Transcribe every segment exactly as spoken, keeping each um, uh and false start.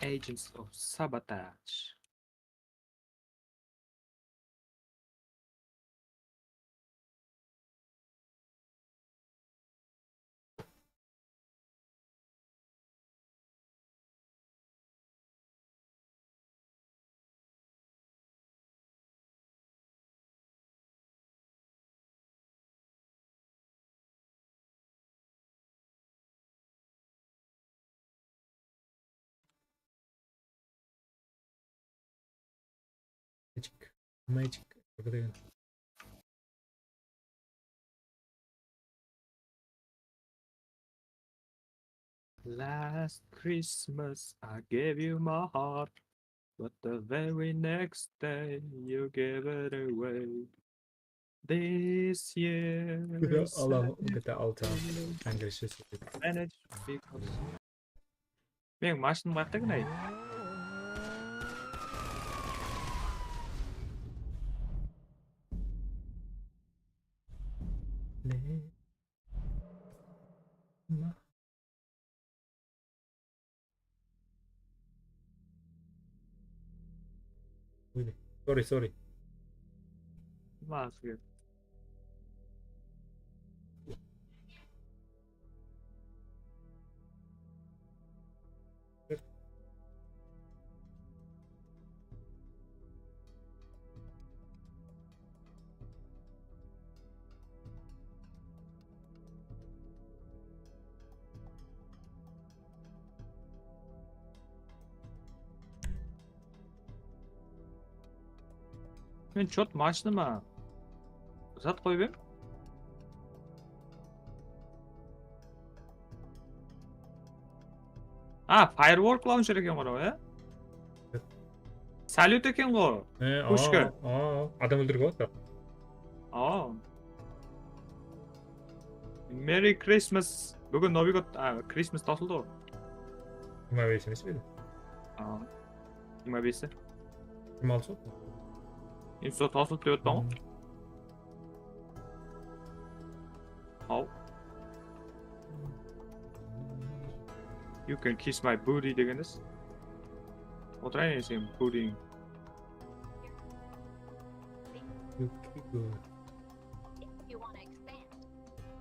Agents of Sabotage. Magic. Magic. Apa degen? Last Christmas I gave you my heart, but the very next day you gave it away. This year, G T A altı, G T A altı. Angry Birds. Manage because Meniń mashinam qayaqta eken, ay? Sorry, sorry. Maǵan sóyler. Men chot mashinama zat qoyıp em. A, Firework Launcher eken ǵo, ya? Salyut eken ǵo. E, pushka. A, a, adam óldirip atır. A. Merry Christmas. Búgin Novıy god, a, Christmas tasıldı ǵo. Jigirma bes emes pe edi? A. Jigirma besi. Jigirma altısı ǵo. Endi sol tasıldı dep atırman ǵo. Haw. You can kiss my booty degen nesi? Otırayın endi seniń bootyń. If you want to expand,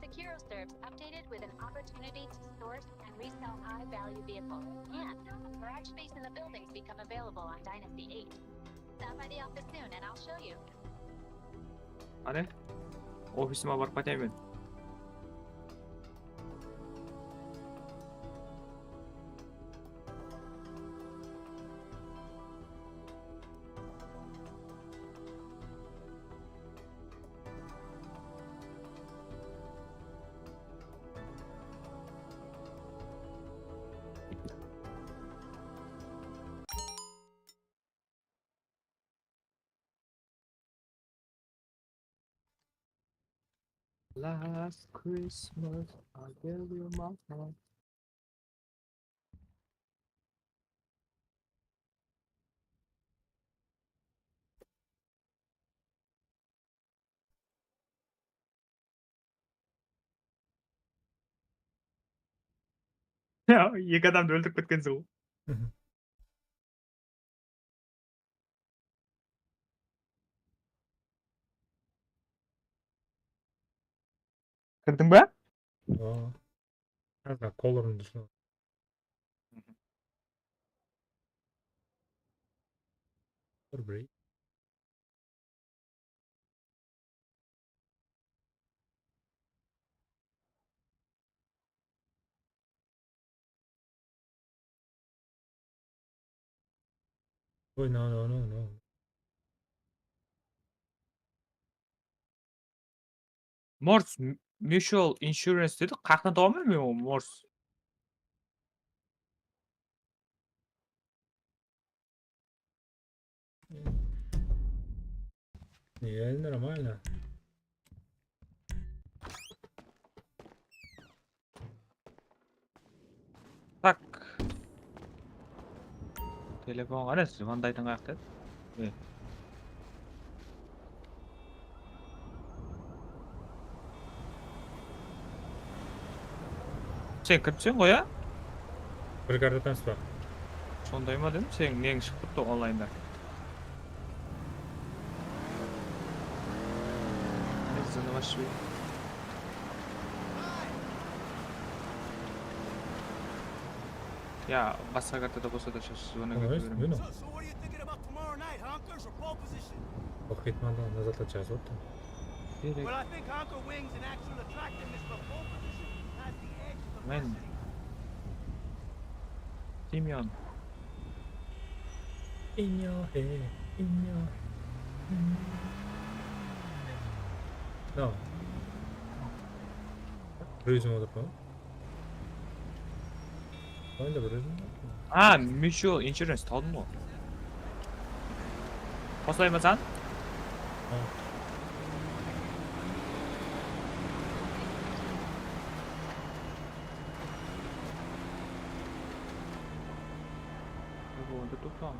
Securo serves updated with an opportunity to source and resell high-value vehicles, and garage space in the buildings become available on Dynasty eight. Stop by the office soon and I'll show you. Qáne, ofisime barıp qaytayın men. Last Christmas, I gave you my heart. Ya, eki adamdı óltirip ketkensiz ǵo. Kirdiń ba? Aa. Házir qol urındı. Bir break. Oy, no, no, no, no. Morse, m-, Mutual Insurance dedi. Qayaqtan tabaman men onı, Morse? Не, нормально. Так. Telefon qáne, zvondaytın qayaqta edi? E. Sen kiripseń ǵoy, ya? Bir kartadan spa. Sonday ma dedim, seniń neń shıǵıp turıptı onlaynda. Zanavashvi. Ya, basqa kartada bolsa da shashı zvonok ete beremen. So, so what are you thinking about tomorrow night, huh? Girls or pole position? Oqıytın aldı, nazarda jazıp otır. Well, I think Honker wings and actual attractiveness for pole position has the edge for Men. Varsity. Semyon. In your head, in your... No. Reason otır mı? Oyunda bir özüm. A, mutual insurance aldım ǵoy. Qosılayın ba saǵan? Ha. Ne boldı, toqta.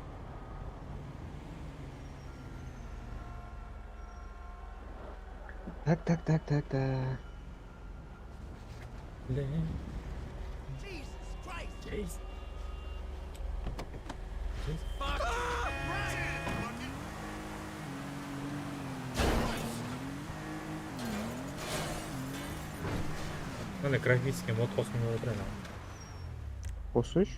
Tak, tak, tak, tak, tak. Jeez. Mine, grafiskiy mod qosqım kelip otır anaw. Qosısh.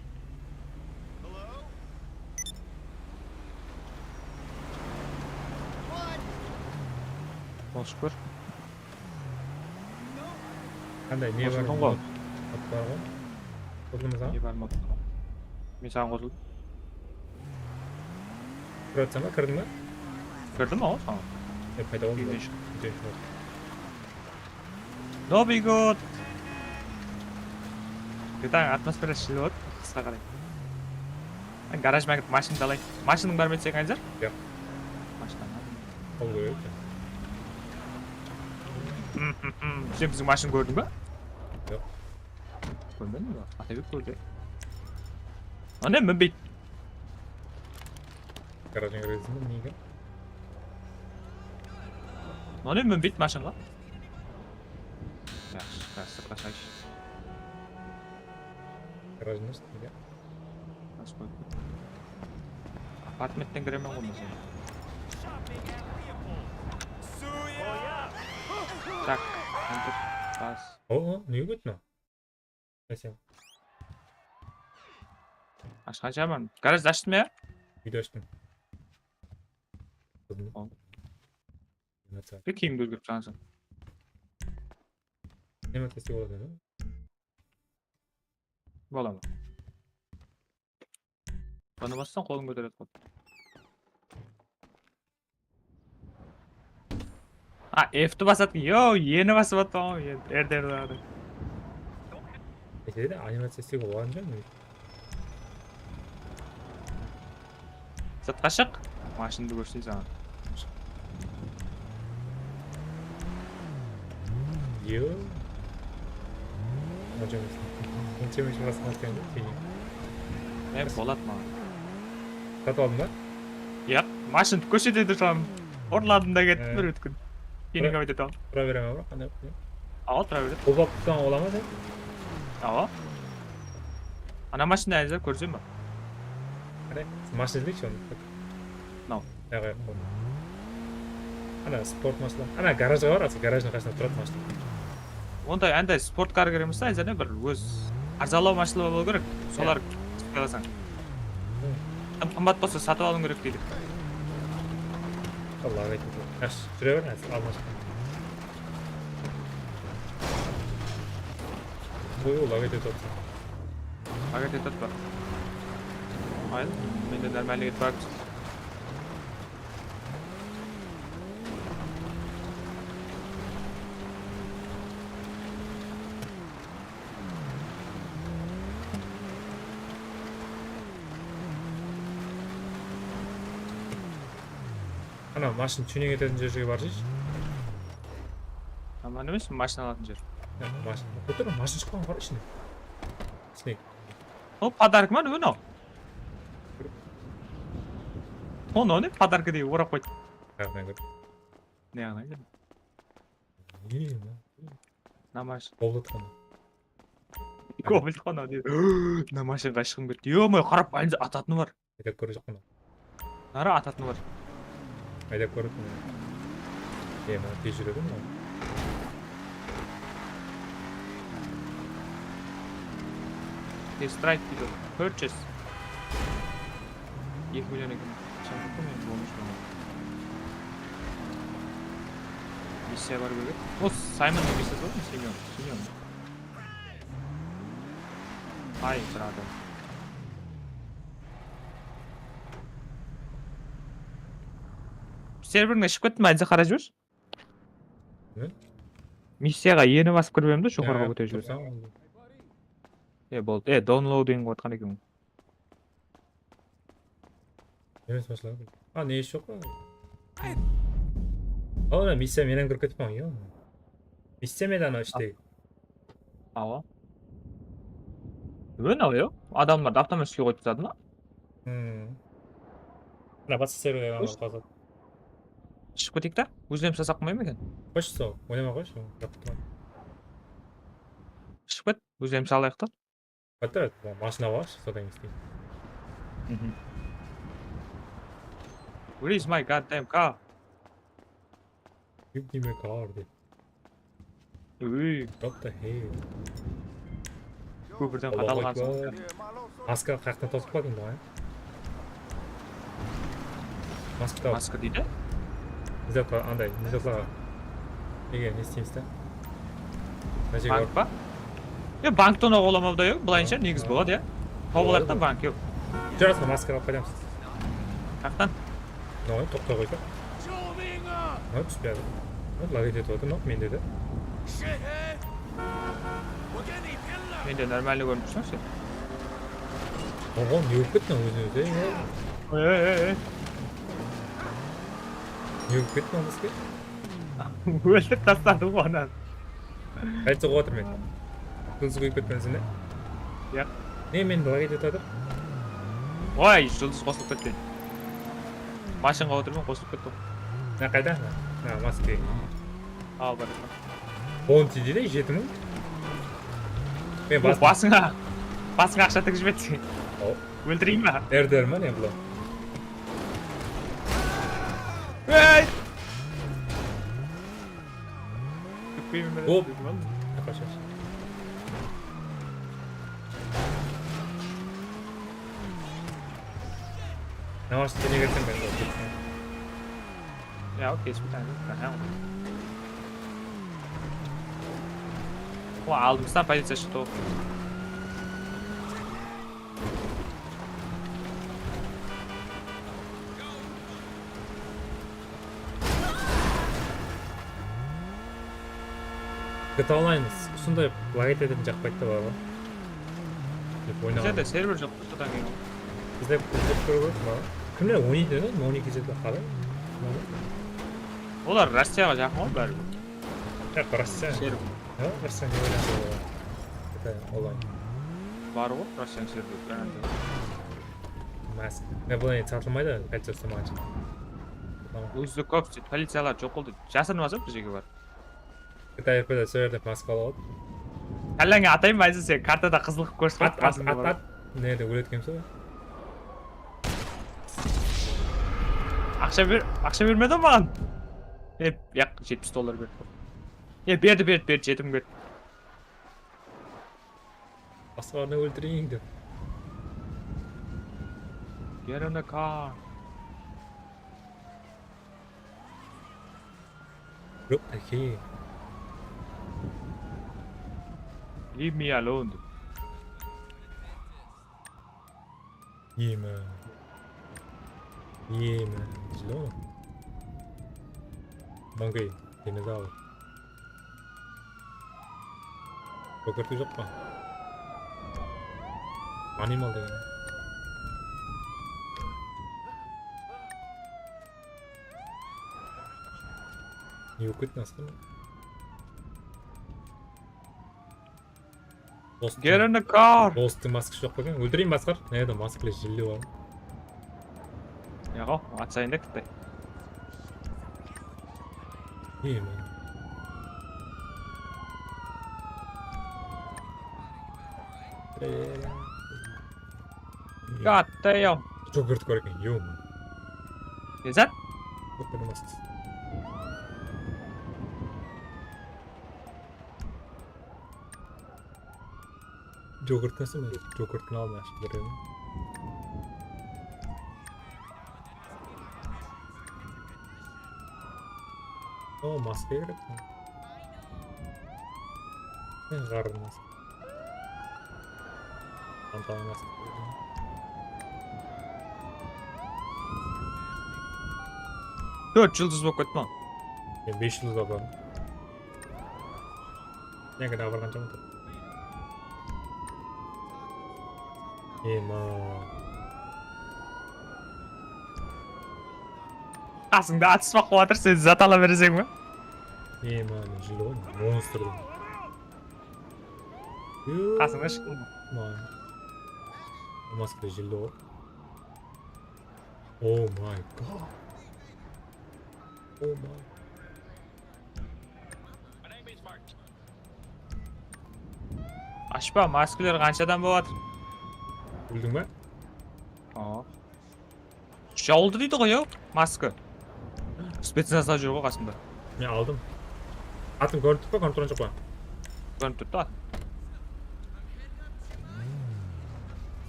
Qosıp kór. Qanday, ne bar? Qosıldım ǵoy. Mod bar ǵoy. Qosıldım saǵan? Ne bar mod? Men saǵan qosıldım. Kirip atırsań ba, kirdiń ba? Kirdim, awa, saǵan. E, payda boldım. Úyden shıqtım. Úyden shıqtım. Noviy god! Birden atmosfera shilip atır, qısqa qaray. Garajıma kirip mashinamdı alayın. Mashinam bar ma deseń, Aydar? Yoq. Mashinam bar. Al, qoyayıq. Sen biziń mashinanı kórdiń ba? Yoq. Kórmedim ba? Atabek kórdi. Ana, minbeydi. Garajına kiresiz be, nege? Mana minbeydi mashinaǵa. Yaqshı, házir sırtqa shıǵayınshı. Garajın ashıp nege? Ashıp qoyıp. Apartamentten kiremen ǵoy men. Tak, endi bas. O, nege kettin? Qáyseń? Ashqan shıǵarman. Garajdı ashtım ya? Úydi ashtım. Qızım. Al. Nima etsa? Bir kiyimdi ózgertip shıǵarsın. Nima etkensek boladı, ya? Boladı. Bunı bassań, qolıń kóteredi ǵoy. A, F'ti basadı. Yo, eni basıp atpaǵan ǵoy, eni. Erdi, erdi, erdi. Ese de animaciya islewge bolǵan joq. Sırtqa shıq. Mashinamdı kórseyim saǵan. Yo. Qanshama, qanshama basqan eken de keyin. E, boladı maǵan. Satıp aldıń ba? Yaq, mashinamdı kórsetedi, tam urladım da kettim bir ótkün. Keyin tura beremen, biraq qanday qılıp? Awa, tura beredi. Bul baptan ola ma sen? Awa. Ana mashinanı házir kórsem ba? Qáne, mashina izleyikshi onı. Mınaw. Yaq, yaq, qolda. Ana sport mashina. Ana garajǵa bar, garajdıń qasında turadı mashina. Onday, anday sportkar kerek emes ta, Aydar, bir óz arzanlaw mashinalar bolıw kerek. Solar alasań. Qım-, qımbat bolsa satıp alıw kerek deydi. Allah aytayın. Yaqshı, júre ber, házir aldına shıq. Oy, lag etip atır. Lag etip atır. Ayıl, mende normalno ketip atır. Ana, mashina tyuning etetin jerge barıp jıyshı. Aman emes, mashina alatın jer. Ya, mashina. Otur, mashina shıqqan bar ishine. Snake. O, podarka ma, ne mınaw? O, ne, podarka dep orap qoydı. Ayaqtan kir. Ne jaǵınan kirdi? Ne, ne? Namaz. Qoblatqan. Kobalt qana deydi. Mına mashinǵa shıǵım ketti. Yo-moy, qarap, aynı atatını bar. Aytap kóre joqpan. Nara atatını bar. Aytap kóre joqpan. E, mına tez júredi mına. Test drive deydi. Purchase. Eki million eken. Qashan kúttim men bolmıs bolmadı. Missiya bar bergen. O, Simon missiya bar mı? Semyon. Semyon. Ay, brother. Serverine shıǵıp kettim, aytsa qarap júrsiz. Ne? Missiyaǵa eni basıp kirip edim de, joqarıǵa kóterip jiberdim. E, boldı. E, downloading qılıp atqan eken. Emes bashladı. A, ne ish joq pa? Al, mına missiya menen kirip ketip qalǵan, yo. Missiya menen ana ishte. Awa. Ön al, yo. Adamlardı avtomatskiy qoyıp tasladı ma? Hmm. Mına basqa serverge alıp qalsın. Shıǵıp keteyik ta? Ózlerimiz tasap qoymayıq eken? Qoyshı sol, oynamay qoyshı. Shıǵıp ket, ózlerimiz alayıq ta. Hatta mashina bar, sodan isteyim. Mhm. Where is my goddamn car? Give me a car, dedi. Úy. What the hell? Kópirden Allahu qadalǵan soń. Akbar. Maska qayaqtan tawsıp qaldıń buǵan? Maska tawıp. Maska deydi? Mizatqa, anday, mizatlaǵa. Nege, ne isteymiz da? Mına jerge Bank barıp. Pa? E, banktan alıp alamawda yoq, bılayınsha negiz boladı, ya. Tawıp alayıq ta, bank yoq. Jurasın, maska alıp qaytamız. Qayaqtan? Noy, toqtay qoysa. Noy, túspedi. Noy, lag etip otır, noy, mende de. Mende normalno kórinip tursań sen. Oǵo, ne bolıp ketti ózine-ózi? Ey, ey, ey, ey. Ne bolıp ketti bizge? Óltirip tasladı ǵoy onı. Qaytsa qoyıp atır men. Juldız qoyıp ketpensiń be? Yaq. Ne, men lag etip atır. Oy, juldız qosılıp ketti. Mashinǵa otırman, qosılıp ketti. Ne, qayda? Ha, Moskva. Al, bar. Bounty deydi, jeti mıń. Men O, bas- basıńa, basıńa aqsha tigizip jibetsin. Aw. Óltireyin be? Erder ma ne bular? Ey! Kútpeymen be. Hop. Dedim al. Yaqashash. Namasıńdı ne berseń, men alıp ketsem. Ya, okey, специально. Aha. O, aldımızdan policiya shıqtı ǵoy. GTA Online usınday lag etetin jaqpaydı da, bar ǵoy. Dep oynaǵan. Bizlerde server joq, sodan keyin. Bizler, bizler kóre berdik bar ǵoy. Kimler oynaydı dedi? On eki jerde qalay? Olar Rossiyaǵa jaqın ǵoy báribir. Yaq, Rossiya. Server. Ha, Rossiya ne oynadı olar? GTA Online. Bar ǵoy, Rossiyanıń serveri, garantı. Mas. Ne, bul endi satılmaydı, policiya uslamaǵanша. Tamam. Ózi kóp policiyalar joq boldı. Jasırın basıp, bir jerge barıp. GTA R P de sol jerde maska alıp al. Kálleńe atayın ba, Ayza, sen kartada qızıl qılıp kórsetip qoyıp, at, at, basıńda at, bar. At. Mına jerde óletkenbiz ǵoy. Aqsha ber, aqsha bermedi ǵoy maǵan. E, yaq, jetpis dollar berdi. E, berdi, berdi, berdi, jeti mıń berdi. Basqalardı óltireyin dep. Get in the car. Look at here. Leave me alone. Yeme. Yeme. Zlo. Monkey. Dinozavr. Kókirti joq pa? Animal degen. Ne bolıp kettin, Asqar? Dostıń, Get in the car! Dostıń maskası joq pa eken? Óltireyin, Asqar. Mına jerde maska jilli bar. Yaǵo, atsayın da, Kitay. Yeme. God damn. Jogurt bar eken, yo. Ne zat? Jogurt emas. Jogurt nárse me? Jogurttın aldın ashıp beremen. O, maska kerek. Ne ǵarrı maska. Çantaǵa maska. Tórt juldız bolıp ketti ma? Men bes juldız apardım. Nege de aparǵan joq. Ema. Qasıńda atıspa qılıp atır, sen zat ala bereseń be? Ema, men jildi ǵoy, monstr. Qasıńa shıqtım. Man. Maska jildi ǵoy. Oh my god. Oh my. Ashpa, maskalar qanshadan bolıp atır? Bildiń be? Aa. Jawıldı deydi ǵoy, ya, maska. Spetsnazlar júr ǵoy qasımda. Men aldım. Atın kórinip tur pa, kórinip turǵan joq pa? Kórinip turıptı atın.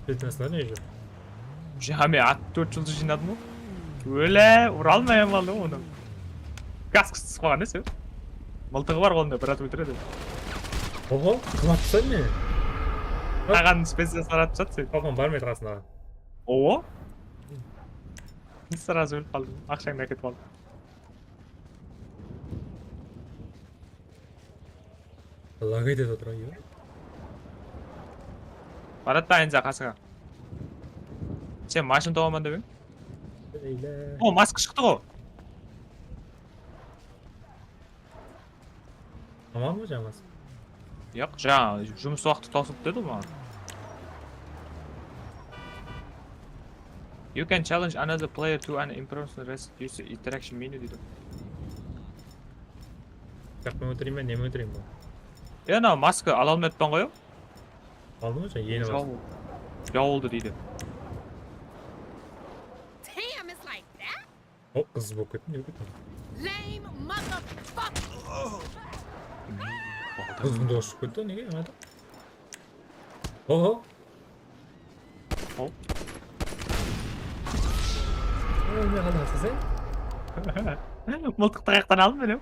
Spetsnazlar ne júr? Ja, men at tórt juldız jıynadım ǵoy. Óle, ura almay aldım onı. Kaskasız qalǵan sen. Mıltıǵı bar qolında, bir at óltiredi. Oho, qılattı sen meni. Qaǵanın spetsnazlar atıp tasladı sen. Qalqan barmaydı qasındaǵı. Oho. Srazı ólip qaldım. Aqshańdı áketip aldım. Lag etedi otır, ya. Barat pa, Enza, qasıńa? Sen mashina tabaman dep eń? Eyle. O, maska shıqtı ǵo. Tamam mı, jańası? Yoq, jańa jumıs waqtı tawsıldı dedi maǵan. You can challenge another player to an in-person rest use interaction menu deydi. Jaqpan óltireyin be, neme óltireyin be? E, anaw maska ala almay atpan ǵoy. Aldım ǵoy, jańa eni bastım. Jawıldı deydi. Damn, it's like that? O, qız bolıp kettim, ne kettim? Lame motherfucker. Qız mında ushıp ketti, nege jańada? Oho. Hop. Oy, ne qalasań sen? Mıltıqtı qayaqtan aldım men?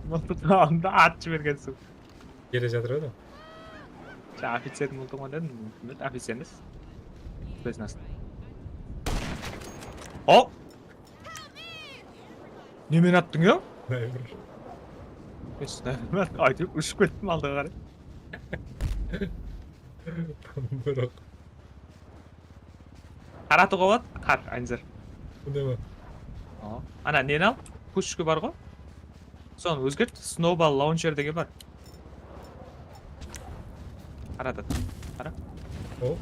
Mıltıqtı aldım da, at jibergensiń. Kele jatır edi. Sen oficerdiń mıltıǵı ma dedim? Bilmedi, oficer emes. Spetsnaz. Hop! Nemeni attıń, ya? Sniper. Áytewir ushıp kettim aldıǵa qaray. Biraq. Qaratıwǵa boladı, qar, Anzir. Bunday ma? Awa. Ana, neni al? Pushka bar ǵo. Sonı ózgert, Snowball Launcher degen bar. Qara da, qara. O.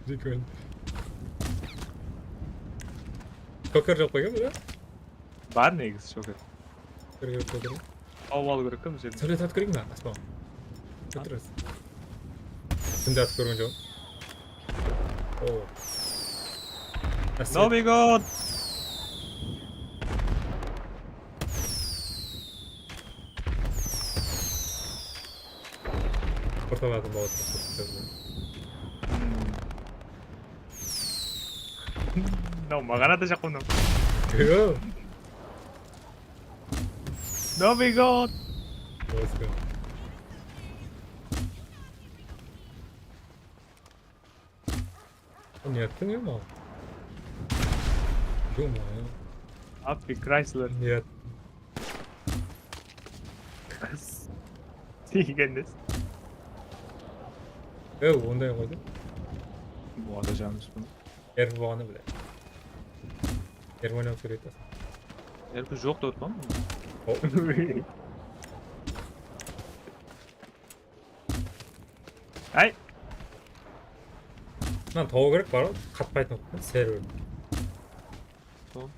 Прикольно. Shoker joq pa eken bunda? Bar negizi shoker. Shoker joq pa eken? Tawıp alıw kerek ta bul jerden. Sóhbet atıp kóreyik pe, Aspan? Ótiresiz. Kimdi atıp kórgen joq? Oo. Novi god! Ortaladım, bawıt. Mınaw maǵan atacaq mınaw. Yo. Novi god! Jostko. Ne yaptın ya mal? Yo-moyo. Abi Chrysler. Ne yaptın? Sıygendes. E, onday qoydı. Bu atacağımız bunu. Erki bolǵanı bile. Erki oynap sóyleydi. Erki joq dep otırman. O. Ay. Mına tawıw kerek bar ǵoy, qatpaytın qılıp, server. Sol.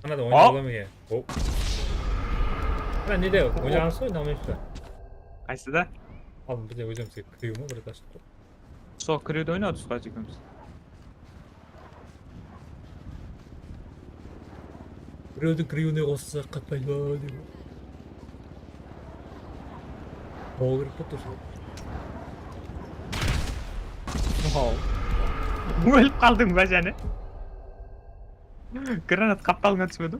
Ana da oynap alaman eken. O. Ana nede oynaǵansız oynamay tura. Qaysıda? Aldın bizde ózimizge kiriw ma bir zat. Sol kiriwdi oynadık qo ekewimiz. Birewdiń kiriwine qossaq qatnayma dep. Bolıw kerek bolıp tur. Wow. Ólip qaldıń ba jáne? Granat qaptalıńa túspedi.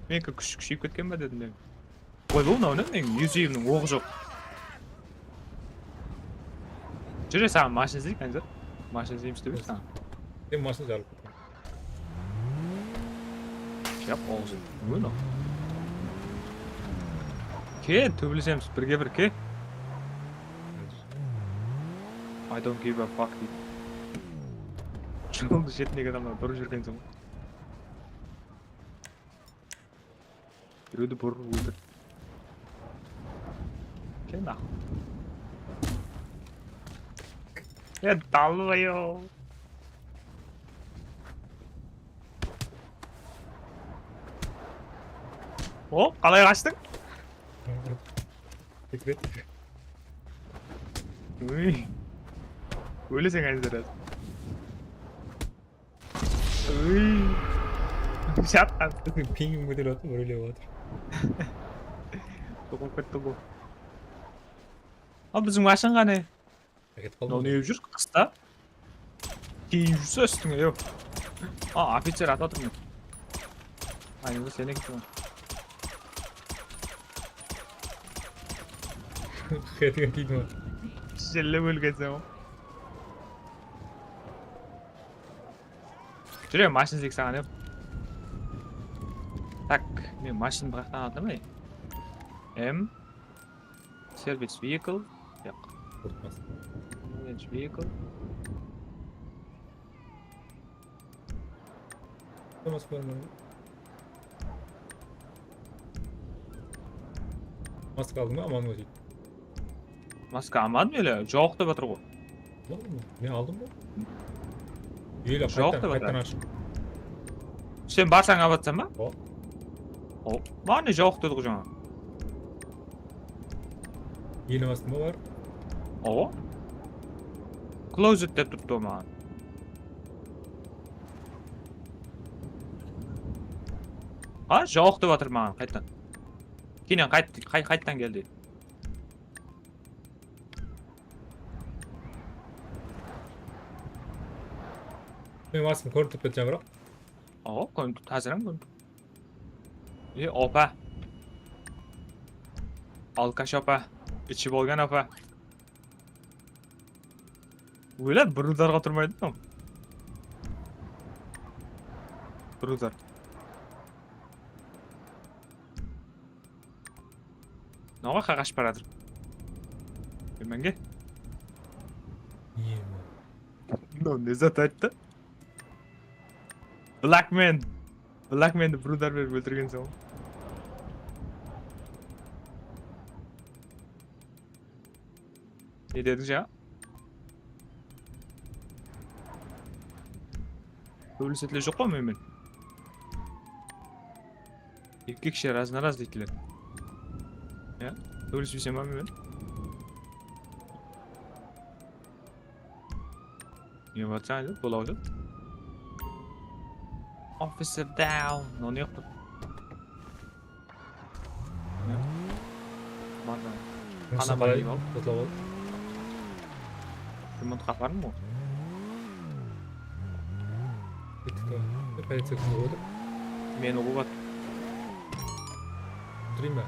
Meniki kúsh kúsheyip ketken ba dedim men. Oy, bul mınaw ne? Meniń UAVimniń oǵı joq. Júre, saǵan mashina izleyik, Anzar. Mashina izleymiz dep edik saǵan. Sen mashina jarılıp ketken. Yap, oǵı joq. Ne mınaw? Kel, tóbelesemiz, birge bir, kel. I don't give a fuck deydi. Joldıń shetindegi adamlar durıp júrgen soń. Birewdi bur, óltir. Kel, naq. E, dalbayow. O, qalay qashtıń? Sekret. Uy. Óleseń, Anzar. Uy. Jatqan. Pińim kóterilip atır, órelep atır. Toqıp ketti bul. Al, biziń mashina qáne? Ketip qaldı. Mınaw ne qılıp júr? Qısta. Kiyip júrse ústińe, yoq. A, oficer atıp atır mine. Aynıda seni kettim. Qıyatına tiydi ma? Jelle ólgenseń ǵo. Júre, mashina izleyik saǵan, yoq. Tak, men mashinamdı qayaqtan aldım, ey? M. Service vehicle. Yoq. Manage vehicle. Maska aldıń ba, aman ba deydi. Maska aman ele, joq dep atır ǵo. Yoq, men aldım ǵo. Ele joq dep atır. Qaytadan ashıq. Sen barsań alıp atsań ba? O. O, mane joq dedi ǵo jańa. Ele bastım ba bar? O. Closet dep turıptı o maǵan. A, joq dep atır maǵan qayttan. Keyin qayt, qay-, qayttan keldi. Men basım kórinip turıp ketken biraq. Awa, kórinip turıp, házir hám kórinip turıp. E, opa. Alkash opa. Ichi bolgan opa. Ólep, brudarǵa turmaydı mınaw. Brudar. Mınaǵa qaqashıp baratır. Bilmenge. Mınaw ne zat ayttı? Blackman. Blackman'di brudar berip óltirgen soń. Ne dediń jańa? Tóbelesetiler joq pa menen? Erkekshe raznoraz deydiler. Ya, tóbelespesem ba menen? Ne bar, bola qoydı. Officer down. Mınaw ne qıptı? Bardan. Qana qalay? Al, qutla bol. Remont qaparım ǵo. Kettik ta. Policiya kim edi? Meni ulıp atır. Óltireyin be?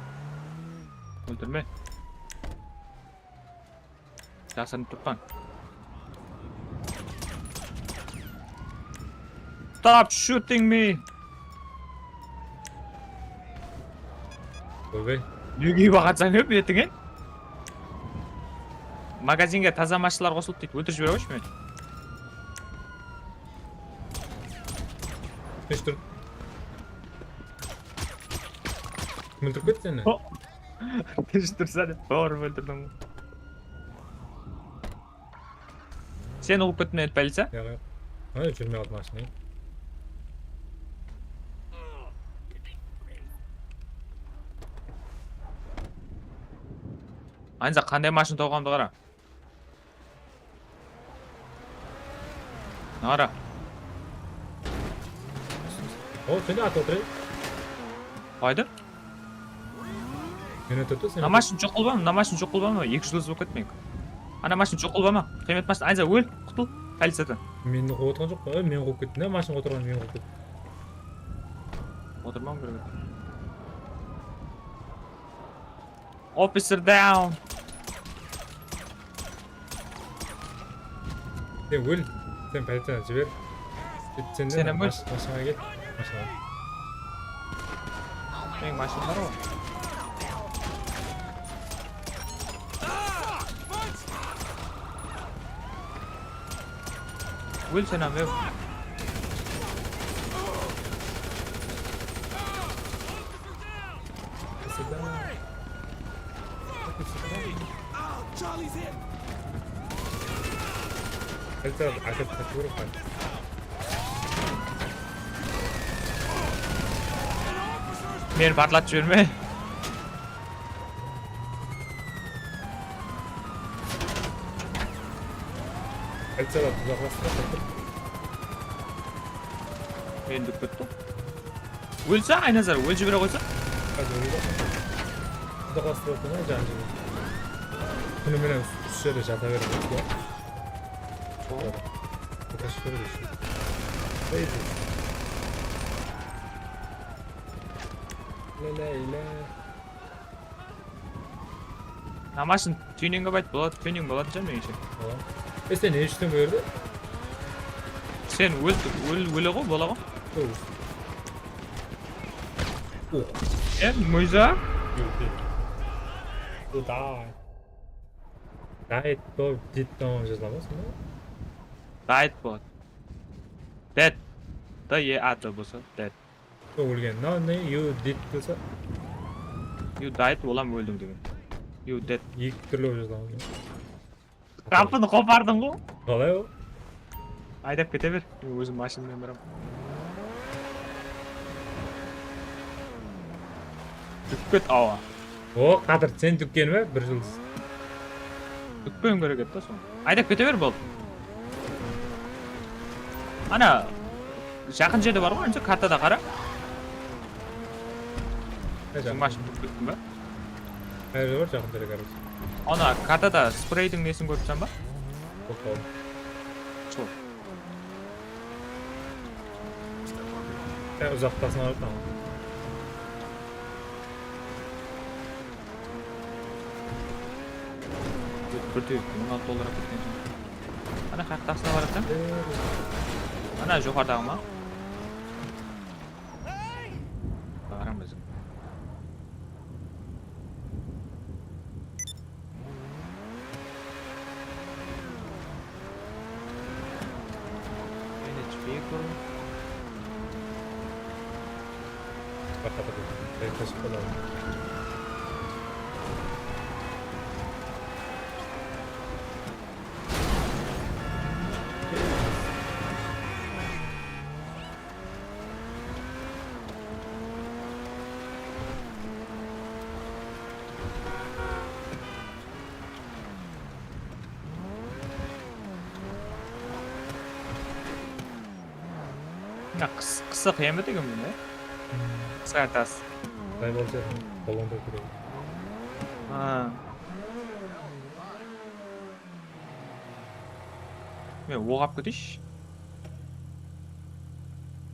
Óltirme. Jasırınıp turıppan. Stop shooting me! Oybay. Nege kiyip atsań hep etińe? Magazinge taza mashinalar qosıldı deydi. Óltirip jibere qoyshı meni. Tinsh tur. Kim óltirip ketti seni? Tinsh tursa dep, bawırıp óltirdim. Seni ulıp ketti me policiya? Yoq, yoq. Ay, júrmey qaldı mashina. Aynza, qanday mashina tawǵanımdı qara. Qara. O, sen de atıp otır. Qayda? Men otırdı, sen. Mına mashina joq qılıp alma, mına mashina joq qılıp alma, eki júz bolıp ketti meniki. Ana mashina joq qılıp alma. Qıymet mashina, Aynza, ól, qutul policiyadan. Meni quwıp otırǵan joq pa? Men quwıp kettim da, mashina otırǵanın men quwıp kettim. Otırmawım kerek edi. Officer down. Sen ól, sen policiyaǵa jiber. Sen de Sen hám ól. Mashinaǵa kel. Mashinaǵa. Meniń mashinam bar ǵoy. Ól sen hám, ól. Policiyaǵa ákirip tastap berip qoy. Meni partlatıp jiberme. Policiyalar uzaqlastırıp qoydı. Meni dúk ketti. Ólse, Aynazar, ól jibere qoysa. Házir óldi. Uzaqlastırıp qoyma, janı jibere. Kúni menen usı jerde jata beremiz ba? Sol. Kaçıp beredi usı. Crazy. La la la. Mına mashina tyuning qılıp ayt boladı, tyuning boladı jan menińshe. Tamam. E, sen ne ishtiń bu jerde? Sen ól, ól, óle ǵo, bola ǵo. Ól. Oh. E, Moyza? Yoq, yoq. Bu da. Died, bu dead tamam jazıla ma sonda? Died boladı. Dead. D E A D bolsa, dead. Yoq, ólgen. No, ne, you did bolsa? You died, olam óldiń degen. You dead. Eki túrli bolıp jazıla ma? Qapını qopardıń ǵo. Qalay ol? Aydap kete ber. Men ózim mashinamnan baraman. Dúkket awa. O, Qadir, sen dúkkeni be? Bir juldız. Dúkpewim kerek edi da sonı. Aydap kete ber, boldı. Ana, jaqın jerde bar ǵoy, ánce kartada qara. Qay jaq? Mashina dúkkettim ba? Qay jerde bar jaqın jerde, короче? Ana kartada spreydiń nesin kóripsen ba? Toqtaw. Sol. Sen uzaqtasın alıp al. Bir de mıń altı dollar alıp ketken soń. Ana, qaqtasına baradı. Ana, joqarıdaǵı ma? Baramız. Manage vehicle. Baqada bir ayqashıp qaladı. Mına qıs-, qısı qıyın ba degen bul, e? Qısqa tas. Qay bolsa, balonda kiredi. Ha. Men oq alıp keteyinshi.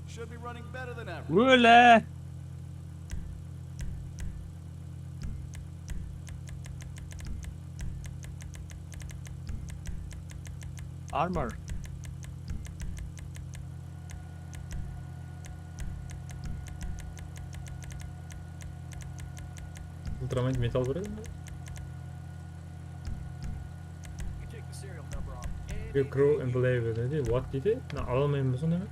Should be running better than average. Óle! Armor. Ultramagnet metal beredi. You crew and play with it. What deydi? Mına ala almayman ba sonda men?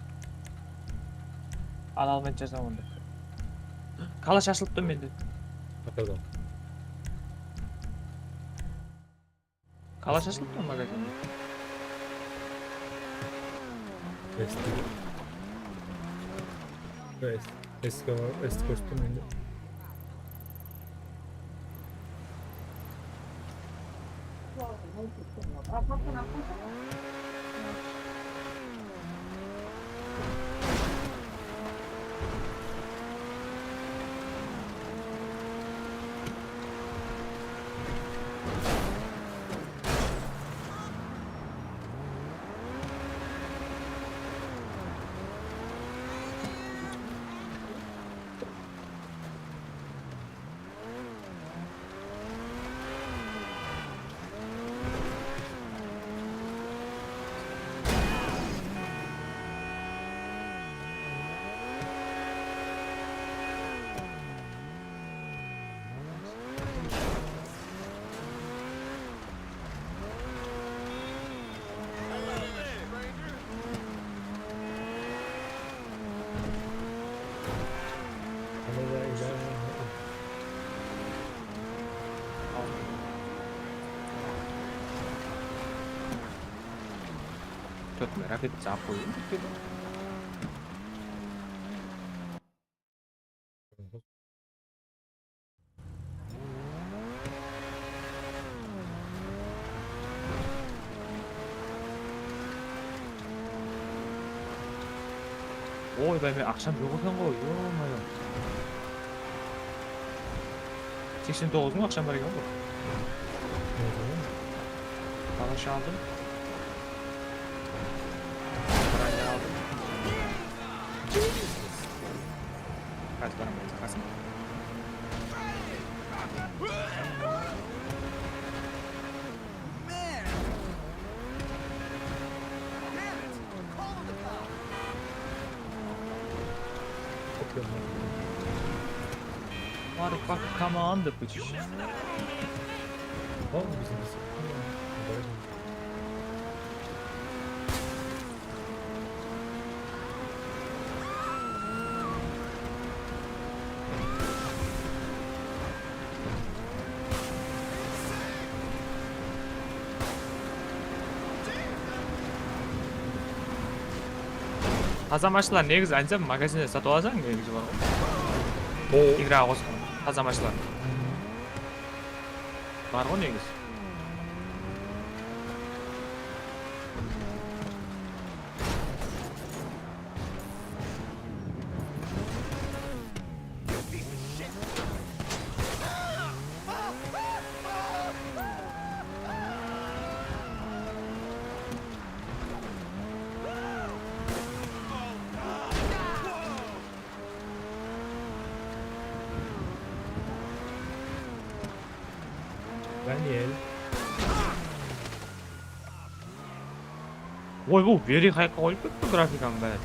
Ala almaydı jazaman onda. Kalash ashılıptı mende. Pardon. Kalash ashılıptı magazinde. Eski. Eski, eski kórsettim endi. Tórt raket zap qoydım. Oy, bay, men aqsham joq eken ǵoy, yo-mayo. Seksen toǵız mıń aqsham bar eken ǵoy. Balash aldım. Bırak, aldım. Qaytıp baraman, qasım. Motherfucker, come on, the bitch. Ol biznes. Taza mashinalar negizi, aytsam, magazinde satıp alasań, negizi bar ǵoy. O. Igraǵa qosqan taza mashinalar. Bar ǵoy negizi. Daniel. Oy, bul beri hayqa qoyıp ketti grafikanı bári.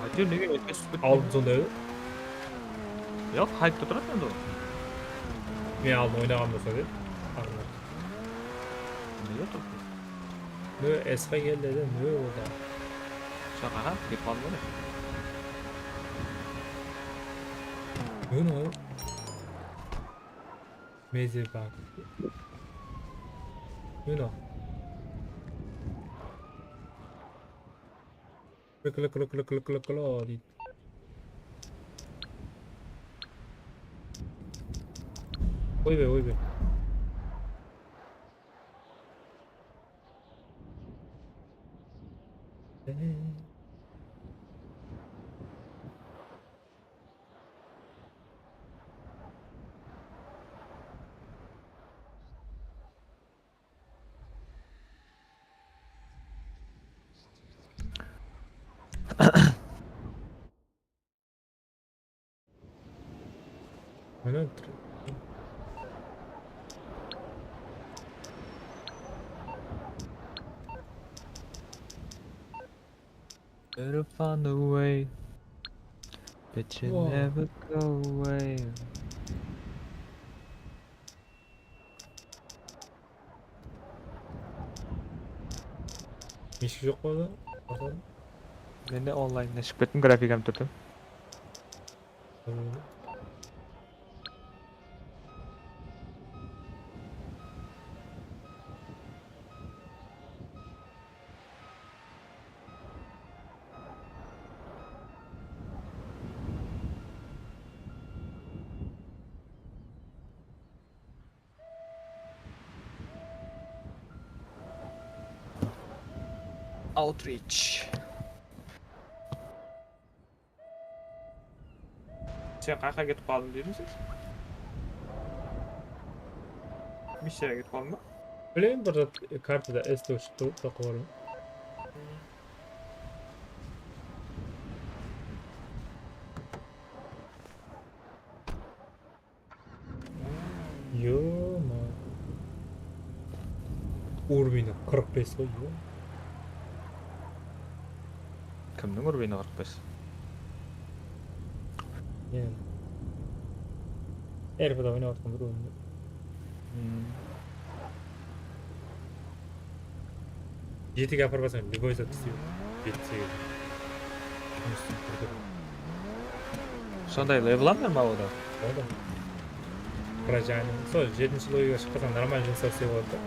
Aytewir, nege ótke túsip ketti? Aldım sonday edi. Yoq, haypta turadı endi ol. Men aldın oynaǵan bolsa dep. Nege turıp ketti? Nö, S qa keldi de, nö oldı. Shaqa, ha, dep qaldı ǵoy. Nö, nö. Meze bar. Nö, nö. Klo, klo, klo, klo, klo, klo deydi. Oybay, oybay. Mana tur. Better find a way that you never go away. Eshik joq pa da? Mende onlaynda shıǵıp kettim, grafikam túrdi. Outreach. Sen qayaqqa ketip qaldıń dedim sen? Missiyaǵa ketip qaldıń ba? Bilmeymen, bir zat kartada S dep shıqtı, soqqa bardım. Yo-ma. Уровень qırq bes ǵoy, yo. Kimniń уровени qırq bes? Men R P da oynap atırman bir oyındı. Hmm. Jetige aparıp alsań, любой zat isleydi. Jeti segiz. Jumıs isleyip tur. Sonday levelam bar ma oda? Bar da. Projanin. Sol jetinshi logiga shıqpasań, нормально jumıslar islep boladı da.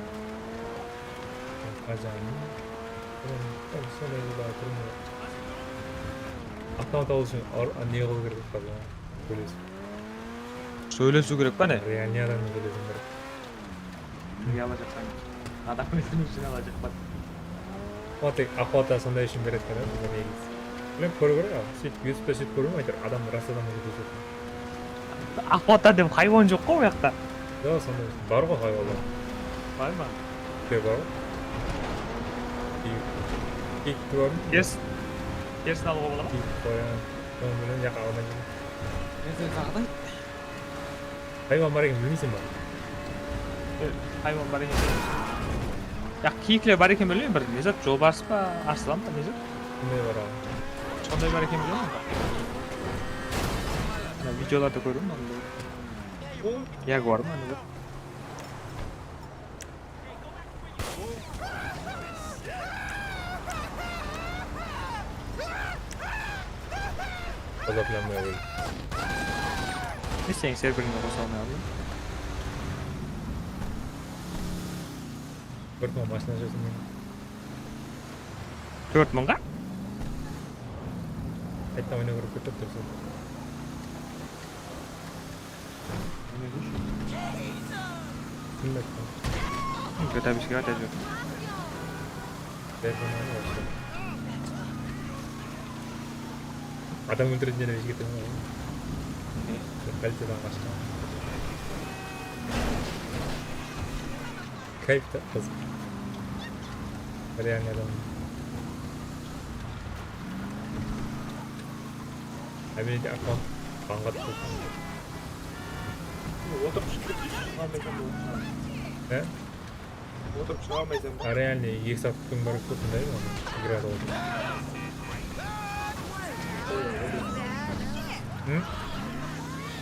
Projanin. Sonday level bar, turın. Avtomat alıw ushın ar-, ne qılıw kerek boldı? Sóylesiw. Sóylesiw kerek pa ne? Realnıy adamnan sóylesiw kerek. Kimge alajaqsań? Adam úlken ushın alajaq pa? Otek aqıwata sonday ushın beredi eken, bizge negizi. Bilem, kóriw kerek, a, sóytip, YouTube'da sóytip kóriw, áytewir, adam ras adamǵa sóytip. Aqıwata dep haywan joq ǵo bu jaqta. Joq, sonday bar ǵo haywanlar. Bar ma? Bar ǵo. Kiyik, kiyikti kórdim. Kes. Kesin alıwǵa bola ma? Kiyik, qoyan. Onı menen jaqqa almay júrmen. Men seni saǵınay. Haywan bar eken, bilmeyseń ba? E, haywan bar eken. Ya, kiyikler bar eken, bilmeymen, bir ne zat, jolbars pa, arıslan ba, ne zat? Sonday bar aǵa. Sonday bar eken, bilmeymen. Mına videolarda kórdim onday. Jaguar ma, ne zat? Qazaqlanmay qoydı. Ne, seniń serverińe qosa almay qaldım. Bir tómen mashina júrsin men. Tórt mıńǵa? Qaytadan oynaw kerek dep turıpsań. Kim ayttı? G T A beshke qayta júr. Adam óltiretin jerden eshke ketedi ǵoy. Policiyadan qashqan. Kayf ta, qızıq. Realnıy adam. Hámmede akkaunt banǵat bolsın. Otırıp shıǵıp keteyik, shıǵa almaysań ba? He? Otırıp shıǵa almaysań ba? Realnıy eki saat kún bar eken, sonday igrada otırıp.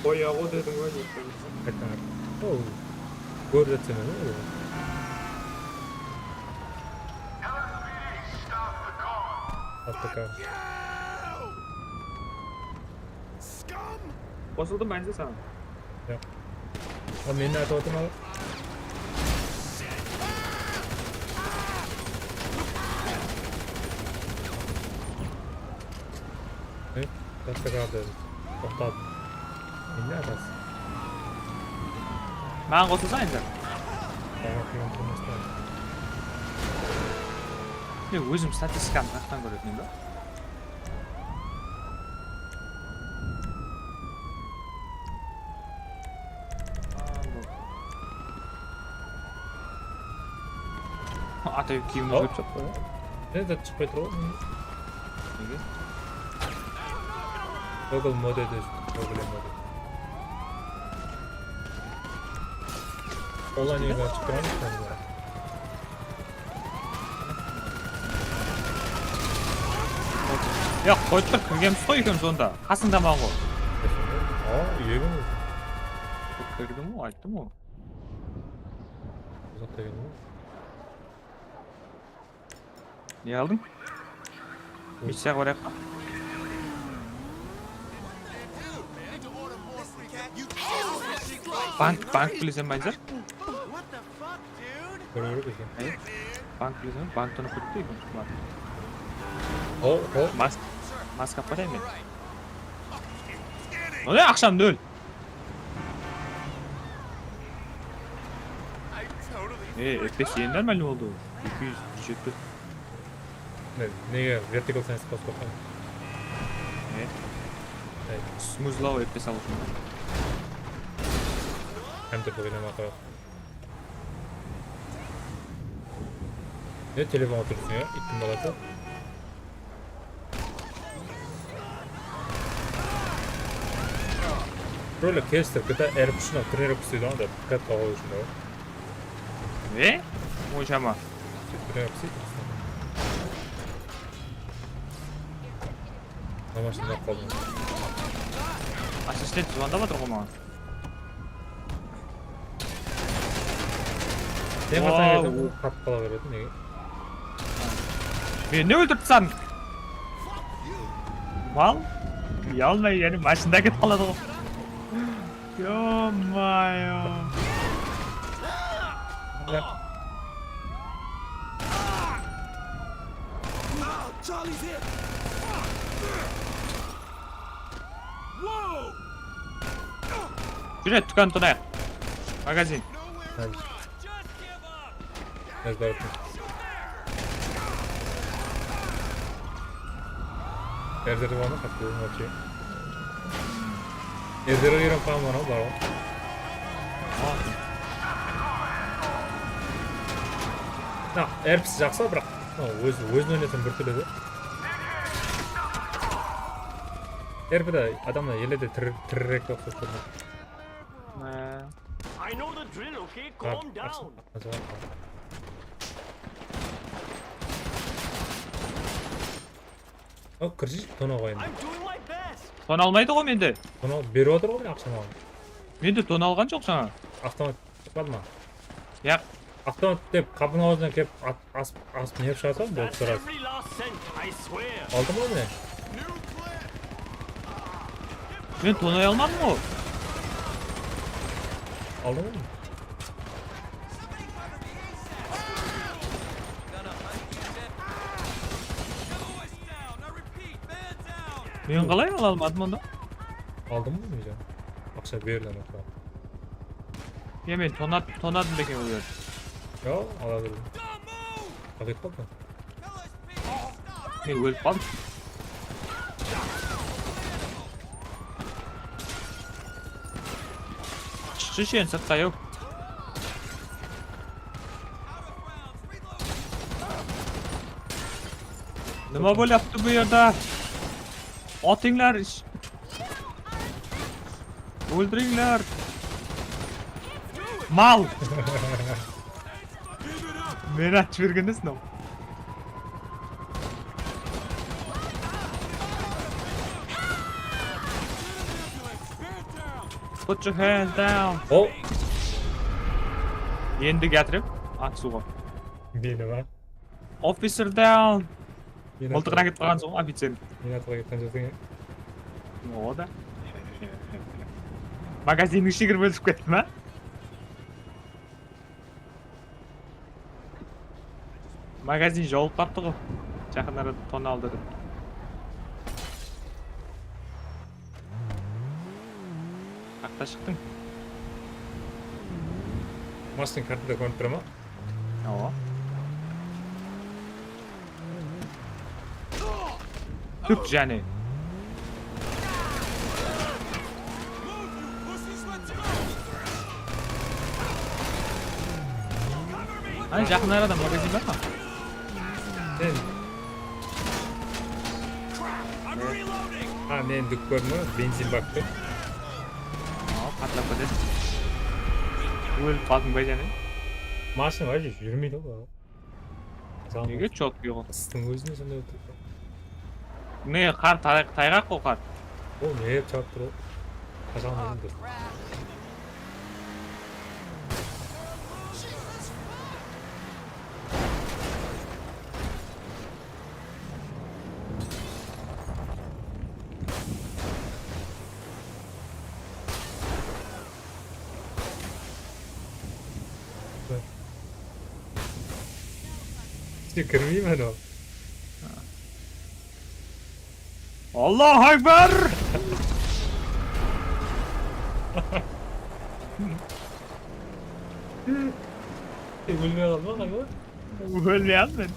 Qoya ǵo dediń ǵoy, ne? Qaytadan. O, kórip atırman ǵoy. A P K. Qosıldım, Ánzi, saǵan. Joq. A, meni atıp atırma. E, J P K da toqtadı. Endi atasız. Maǵan qosılsań endi. Maǵan qıyın turmasta. Men ózim statistikanı jaqtan kóretin ba? Ata kiyimin ózgertip tastaptı. Ne zat shıqpay tur ǵoy. Nege? Google mode de, Google mode. Ola nege shıqpay tur? Ya, qoyıp tur, kirgenbiz ǵoy ekewimiz onda. Qasıńdaman ǵoy. A, úyegim. Kirdim ǵoy, ayttım ǵoy. Uzaq degeni ǵoy. Ne aldıń? Missiyaǵa barayıq pa? Bank, bank bileseń ba, Anzar? Kóre beredi eken. Ey, bank bileseń ba? Banktan uqıp keteyik. O, o. Mas-, maska aparayın men. Mine, aqsham nol. E, F P S endi nормально boldı. Eki júz jetpis. Ne, nege vertical science qosıp qoyǵan? Ne? Smuzlaw ep saldı. Kompyuter oynama qoyaq. Ne telefonǵa túrseń ya, iyttiń balası? Böyle kelistiriw, GTA R P ushın trenirovka isleydi anda, katta qoyıw ushın da. Ne? Onsha ma? Trenirovka isleydi. Namasın da qaldım. Assistent zvondap atır ǵo maǵan. Sen Wow. Qatı qala beredi, nege? Meni óltirdi san. Mal. Uyalmay, jáne mashinada ketip qaladı ǵo. Ё-моё. Júre, dúkan tunayıq. Magazin. Házir. Házir. Erzeri bar ma? Qatı voobshe. Erzeri uyrenip qalǵan bar ǵo. Ha, R P jaqsı, biraq, no, ózi, ózin oynasań bir túrli de. R P de adamlar ele de tir-, tirirek oqsap kórdi. Há. I know the drill, okay? Ha, Calm down. Al, kirshi, tona qoyın. I'm doing my best. Tona almaydı ǵo mende. Tona berip atır ǵo, men aqsha maǵan. Mende tona alǵan joq sańa. Avtomat shıqpadı ma? Yaq. Avtomat dep qapınıń awzınan kelip at-, asıp, asıp ne qılıp shıǵasań, bolıp turadı. Every last cent, I swear. Aldım ǵo men. Men tonay almadım ǵo. Aldım ǵo men. Men qalay ala almadım onda? Aldım ǵo men. Aqsha berdi ana. Ya men tona-, tonadım beken ol jerdi. Yo, ala berdim. Aqıyt qaldı. Men ólip qaldım. Shıqshı shen sırtqa, yow. Nima bolyaptı bu yerde? Otıńlar. Óltirińler. Mal. Meni atshı bergen de sınap. Put your hands down. O, Endi gátire. At suwǵa. Meni ma? Officer down. Meni Mıltıqıran ketip qalǵansıń ǵoy, oficer. Meni atıp ketken joqsań ya. O da. Magazinniń ishine kirip óltirip kettim, á? Magazin jawılıp qaptı ǵo. Jaqın arada tona aldı dep. Qaqta shıqtıń. Mashina kartada kórinip tura ma? Awa. Túp jáne. Qáne, jaqın arada magazin bar ma? Men. Ha, men dúk kórdim, benzin baktı. Awa, patlap ketedi. Ólip qaldıń ba jáne? Mashina вообще júrmeydi ǵoy. Nege chotkiy ǵo? Qıstıń ózinde sonday bolıp tur. Ne, qar tay-, tayǵaq ǵo qar. Ol ne chawıp tur ol. Qashan endi. Sen kirmeymen o. Allahu Akbar! Sen ólmey qaldı ma, Qaybar? Ólmey aldım men.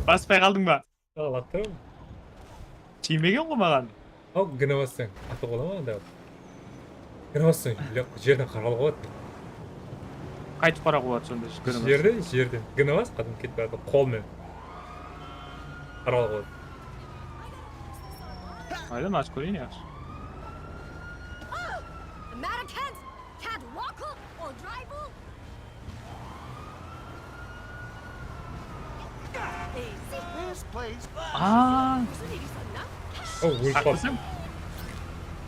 Baspay qaldıń ba? Al, attım. Tiymegen ǵoy maǵan. Al, gına bassań, atıp ala ma anda? Gına bassań, jerden qaralıp qaladı. Qaytıp qarap qaladı sonda, gına bas. Jerden, jerden. Gına bas, qadam ketip baratır, qol menen. Qaralıp qaladı. Aydan, ash kóreyin, yaqshı. Matter can't, can't walk or drive. Aa. O, ólip qaldı. Haqlısıń.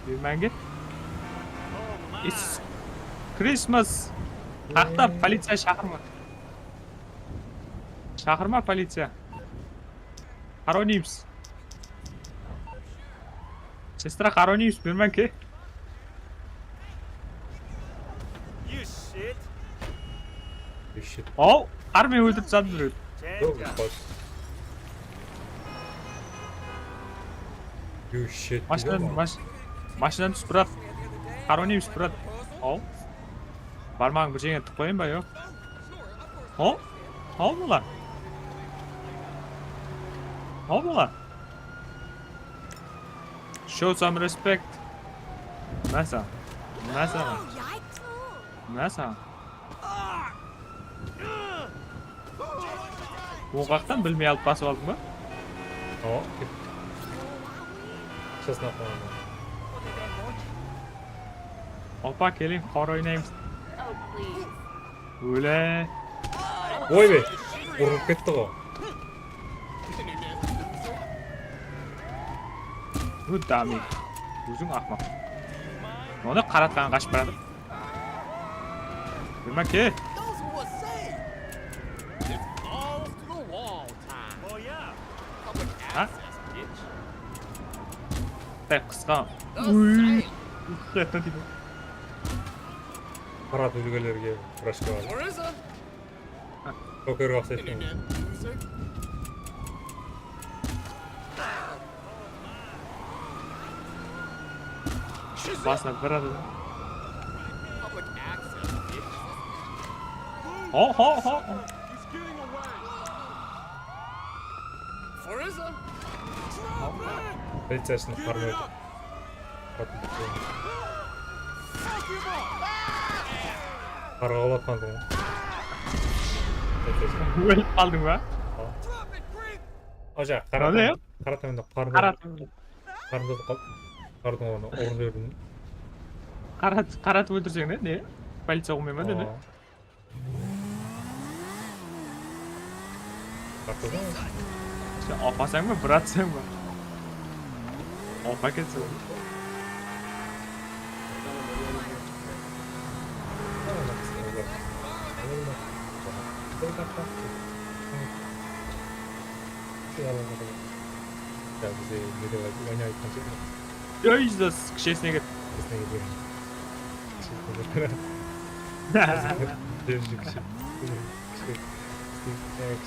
Bermán ket. It's Christmas. Haqta policiya shaqırma. Shaqırma policiya. Хороним. Sestra, хороним, bermán ke. You shit. You shit. Aw, qar menen óltirip tasladım birewdi. Change up. You shit. Mashinadan, mash-, mashinadan tús, brat. Хороним, brat. Aw. Barmaǵıń bir jerine tıǵıp qoyayın ba, yo? Aw. Aw, bala. Aw, bala. Show some respect. Mına saǵan. Mına saǵan. Mına saǵan. Oń qaqtan bilmey alıp basıp aldıń ba? Awa, ket. Честно, qılaman. Opa, keliń, qor oynaymız. Óle. Oy be, urılıp ketti ǵo. Bu dami. Óziń aqmaq. Onı qaratqan qashıp baratır. Bermán ke. Ha? Tay qısqa. Uy. Qayaqtan tiydi. Qara túlgelerge vrachka bar. Pokerge uqsaydı. Basına bir adam. Ho, ho, ho. Policiya ishinde qarmay otır. Qarǵalatqandıń. Ólip qaldıń ba? Aja, qara. Qara tánli qarnı. Qara tánli. Qarnı qaldı. Qarnı ornı urıp jiberdim. Qarat-, qaratıp óltirseń ne? Ne? Policiya qılmay ma dedi? Aa. Sen apasań ba, bratsań ba? Apa ketseń. Ya, bizde ne dep ayt-, oyna aytqan shıǵar. Ey, Jesus, kishesine ket. Kishesine ket. Kishesine ket.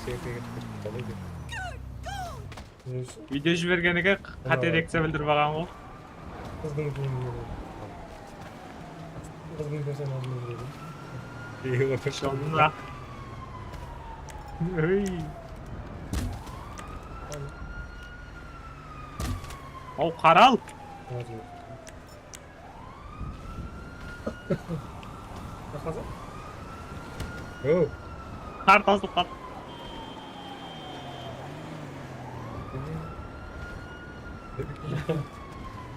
Kishesine ket. Video jibergeniga qáte reakciya bildirip alǵan ǵoy. Qızdıń úyine. Qızdıń úyine sen aldın. Ey, otır. Shonda. Ey. Aw, qaral. Qar tasılıp qaldı.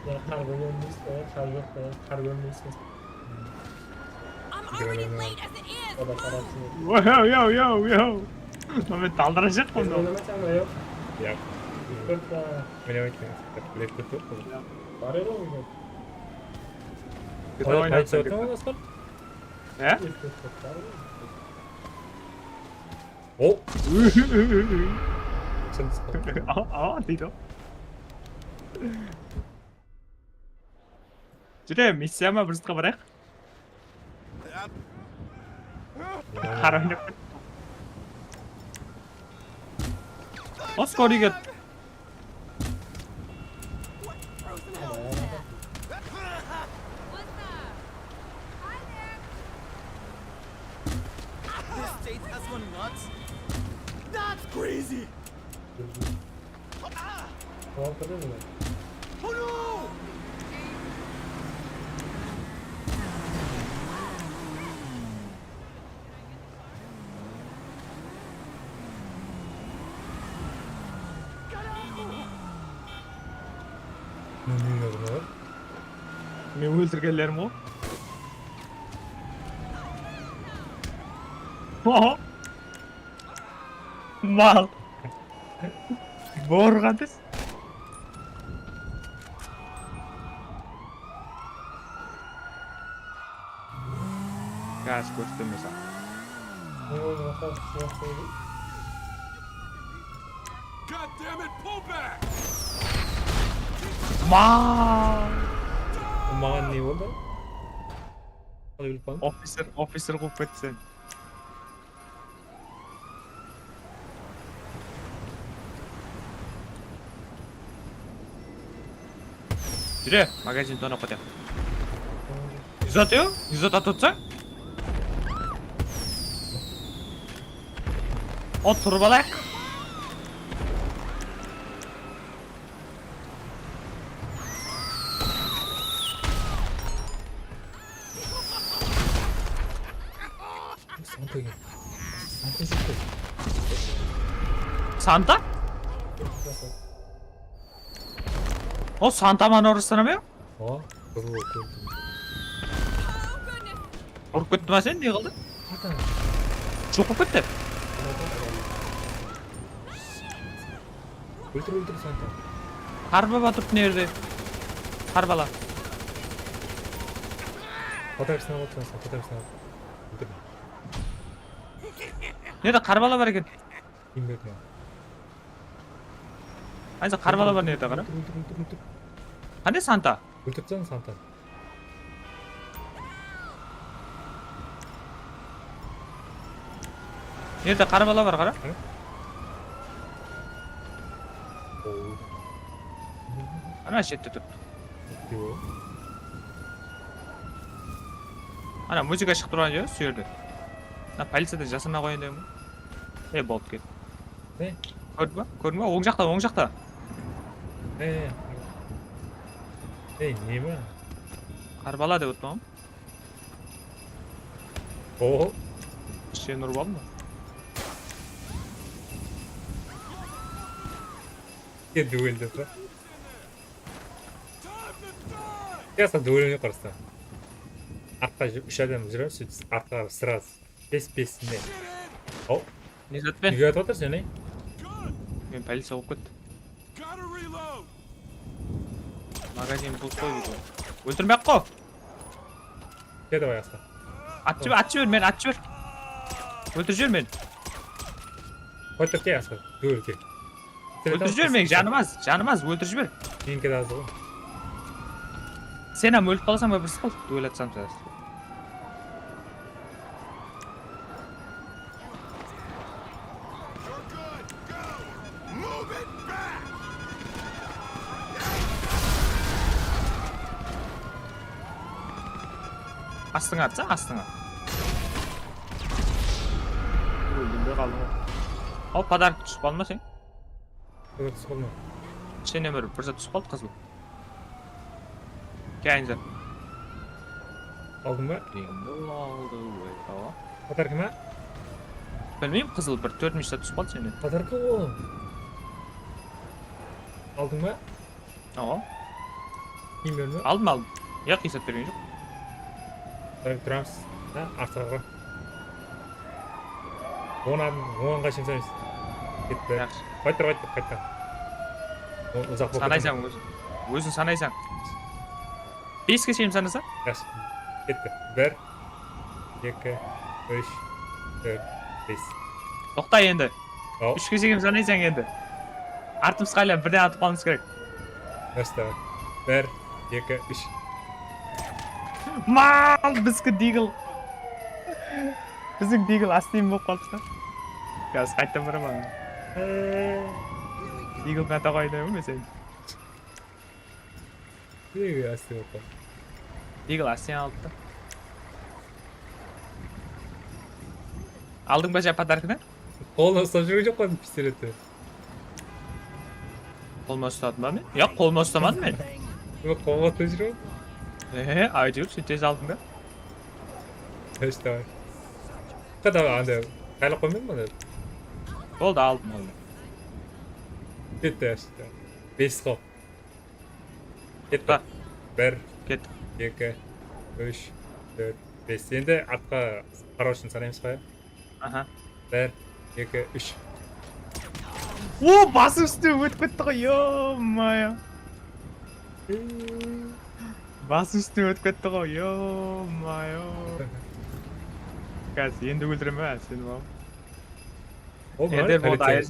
Ya, qar kórmeymiz be, qar joq pe, qar kórmeymiz be. I'm already late as it is. Yo, yo, yo, yo. Mınaw men taldırajaqpan da. Oynamasań ba, yoq? Yoq. Oynamay turıńız. Bilek kóp joq. Bar edi ǵoy. Qaytsa otırma basqar? He? O. A, a, deydi. Júre, missiya ma, bir zatqa barayıq. Qara oynap. O, skoriy ket. This state has gone nuts. That's crazy. Tamam, kırdım mı? Ne, ne, ne, ne? Men óltirgenlerim ǵoy. Oho! Mal. Borǵanız. Gaz kórsetpeseń. God damn it, pull back! Ma! Maǵan ne boldı? Qalay bilip qaldım? Officer, officer quwıp ketti seni. Júre, magazin tonap keteyik. Izot, izot atıp otsa. O, turıp alayıq. Santa keldi. Santa júrdi. Santa? O, Santa maǵan urıstı ma? O, qızıl bolıp ketti. Urıp ketti ma seni, ne qıldı? Santa. Joq bolıp ketti. Óltir, óltir, Santa. Qar bala turıptı mına jerde. Qar bala. Podarkasına al, Santa, podarkasına al. Óltir. Nede qar bala bar eken? Kim berdi maǵan? Qaysı qar bala bar nerde, qara? Óltir, óltir, óltir, óltir. Qáne Santa? Óltirip taslań Santa. Nerde qar bala bar, qara. Qáne? Oo. Ana shette tur. Bitti o. Ana muzıka shıǵıp turǵan jer, usı jerde. Mına policiyadan jasırmay qoyayın degen ba? E, bolıp ket. Ne? Kórdiń ba? Kórdiń ba? Oń jaqta, oń jaqta. E, e. Ey, ne ba? Qar bala dep otırman. Oo. Seni urıp aldım ba? Ya, duel dep pa? Ya, sen duel oyna, qarastan. Artqa júr, úsh adam júr, sóytip artqa sraz. Bes, bes, ne? Aw. Ne zat penen? Nege atıp atır sen, ey? Men policiya bolıp kettim. Magazin pust qoy, deydi. Óltirmey-aq qoy. Kete qoy, Asqar. At jiber, at jiber, men at jiber. Óltirip jiber meni. Qoyıp tur, kel, Asqar. Duel kel. Óltirip jiber meni, janım az, janım az, óltirip jiber. Meniki de az ǵoy. Sen hám ólip qalasań ba, bir sıqıl, duel atsam sen. Astıńa atsa, astıńa. Óldim be qaldım. Al, podarka túsip qaldı ma sen? Podarka túsip qaldı ma? Ishinen bir, bir zat túsip qaldı, qızıl. Keyingi zat. Aldıń ba? Endi aldı, oy, awa. Podarka ma? Bilmeymen, qızıl bir tórtinshi zat túsip qaldı sende. Podarka ol. Aldıń ba? Awa. Kiyimler me? Aldım, aldım. Yaq, esap bergen joq. Qarap turamız. Ha, artıq aǵa. On, onǵa shekem sanayız. Ketti. Yaqshı. Qayttır, qayttır, qayttır. O, uzaq bolıp sanaysań, óziń, óziń sanaysań. Beske shekem sanasa? Yaqshı. Ketti. Bir, eki, úsh, tórt, bes. Toqta endi. Aw. Úshke shekem sanaysań endi. Artımız qaylan, birden atıp qalıwımız kerek. Yaqshı, davay. Bir, eki, úsh. Mal, bizdiki Digl. Biziń Digl astıyın bolıp qalıptı. Gaz qayttan baraman. Digl qata qoydı men seni. Nege astıyın bolıp qaldı? Digl astıyın alıptı. Aldıń ba ja podarkanı? Qolına uslap júrgen joq pa pistoletti? Qolma ustadım ba men? Yoq, qolma ustamadım men. Yoq, qolma usta júr. Ehe, áytewir, sen tez aldıń da. Tez, davay. Qada, anda, qaylıp qoymayın ba? Boldı, aldım, aldım. Ketti, ashıqta. Bes qol. Ketti. Bir. Ket. Eki, úsh, tórt, bes. Endi artqa qaraw ushın sanaymız ba? Aha. Bir, eki, úsh. O, bası ústine ótip ketti ǵoy, ё-моё. Bası ústine ótip ketti ǵoy, ё-моё. Házir endi óltiremen seni, baba. Ol Eder boldı, policiya ayır.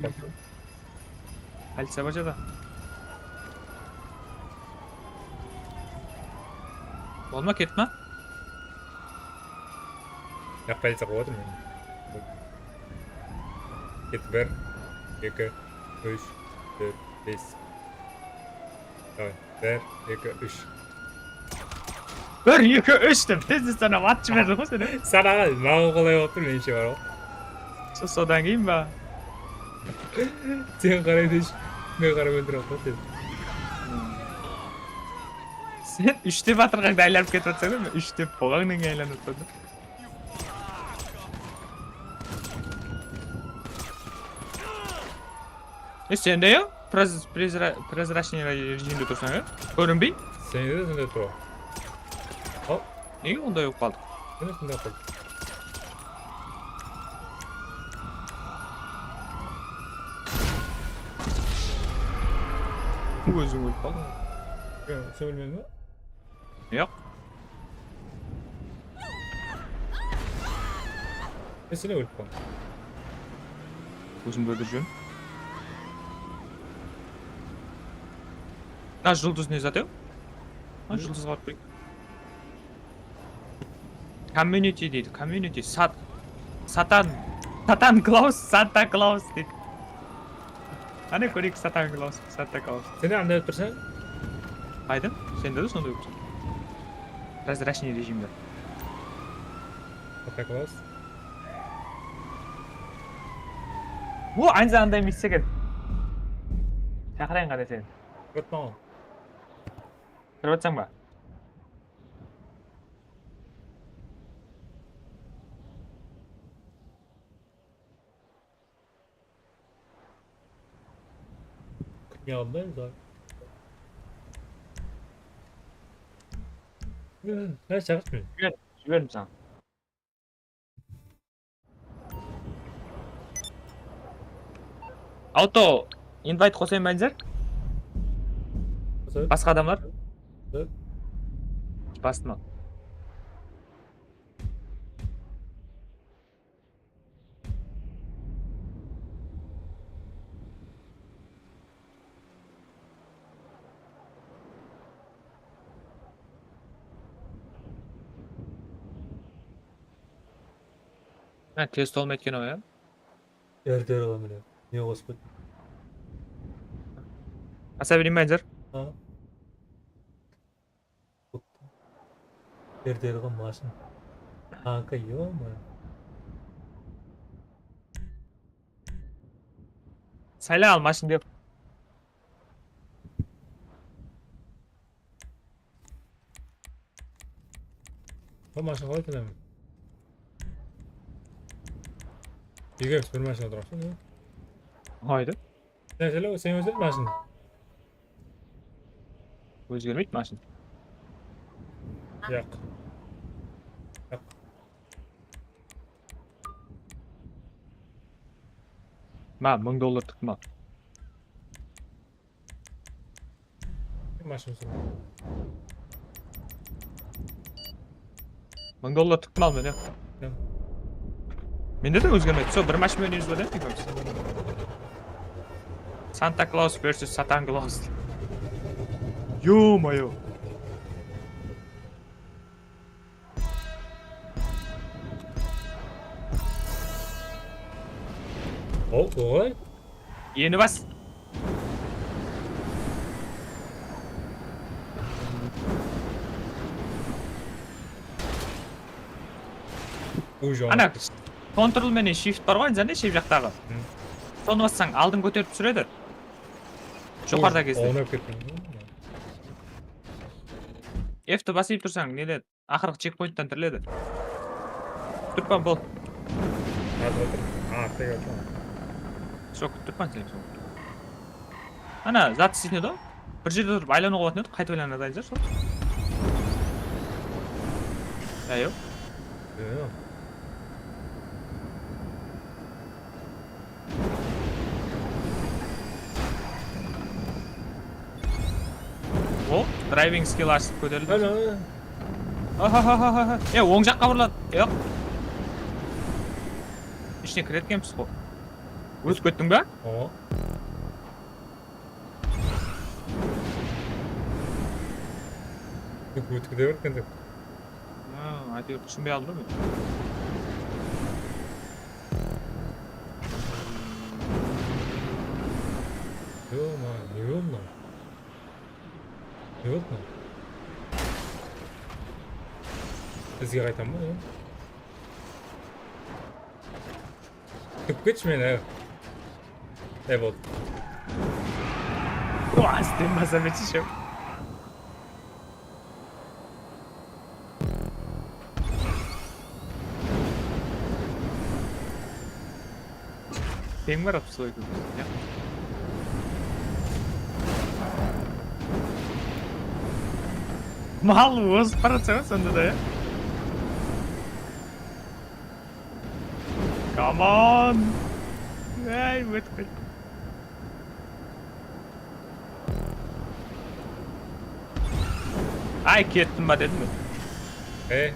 Policiya bar jada. Bolma, ketme. Ya, policiya qılıp atır men. Ket, bir, eki, úsh, tórt, bes. Davay, bir, eki, úsh. Bir, eki, úsh dep tez-tez sanap atıp jiberdi ǵoy seni. Sanaǵan maǵan qolay bolıp tur, menshe bar ǵoy. So-, sodan keyin ba? Sen qaray deshi, men qarap óltirip atırman seni. Sen úsh dep atırǵańda aylanıp ketip atırsań da, men úsh dep bolǵannan keyin aylanıp atırman. E, sende ya? Prez-, prezra-, prezrachniy rejimde tursań ya? Kórinbey? Sende de sonday tur. Al. Nege onday bolıp qaldı? Mine sonday qaldı. Óziń ólip qaldıń. Sen, sen ólmediń ba? Yoq. Esine ólip qaldım. Ózimdi óldirip júrem. Mına juldız ne zat ew? Ha, juldızǵa barıp kóreyik. Community deydi, community. Sat-, Satan, Satan Claus, Santa Claus deydi. Qáne kóreyik Satan Claus, Santa Claus. Sen de anda óttirsen? Aydım, sende de sonday óttir. Prozrachniy rejimde. Santa Claus. Bu aynı zamanda emes eken. Shaqırayın qáne seni. Kirip atpan ǵoy. Kirip atsań ba? Kútmey aldım da endi. Há, shaqırıp tur. Jiber, jiberdim saǵan. Auto invite qosayın ba, Anzar? Qosayın. Basqa adamlar? Qosayın. Bastım al. Ha, tez tolma etken o ya. Erteri mine. Ne qosıp kettim. Asa bilmeydir. Ha. Erteri mashın. Tanka, ё-моё. Sayla al mashın dep. Bul mashın qalay tilemen? Ekewimiz bir mashın otırmız, ne? Haydı. Sen söyle, sen ózin mashın. Ózgermeydi mashın. Yaq. Yaq. Ma, mıń dollar tıktım al. Mashın sürme. Mıń dollar tıktım al mene. Ya. Mende de ózgermedi. Sol bir mashın menen júz boladı. Santa Claus versus Satan Claus. Ё-моё. Ol, oǵay. Eni bas. Uy, joq. Ana, Ctrl menen Shift bar ǵoy, jane shep jaqtaǵı. Sonı bassań, aldın kóterip túsiredi. Joqarıda gezdi. Oynap kettim. F-ti basıp tursań, nede? Aqırǵı chekpointtan tiriledi. Turpan bol. Házir otır. A, tek otır. Joq, turpan sen sol. Ana, zat isleytin edi ǵo. Bir jerde turıp aylanıp qoyatın edi, qaytıp aylanatın edi sol. Ayo. Yoq. O, driving skill ashıp kóterildi. Ana. Ahahaha. E, oń jaqqa burladı. Yoq. Ishine kiretkenbiz ǵo. Ótip kettiń ba? Awa. Ótip kete berken dep. Ha, áytewir túsinbey aldım men. Yo-ma, ne boldı mınaw? Ne boldı mınaw? Bizge qaytadı ma, ya? Túsip ketshi meni, e. E, boldı. Uwa, ásten basa bershi. Teń baratırmız ǵoy ekewimiz, ya. Mal ozıp baratsa ǵoy sonda da, ya. Come on! Ay, ótip kettim. Ay, kettim ba dedim men. E?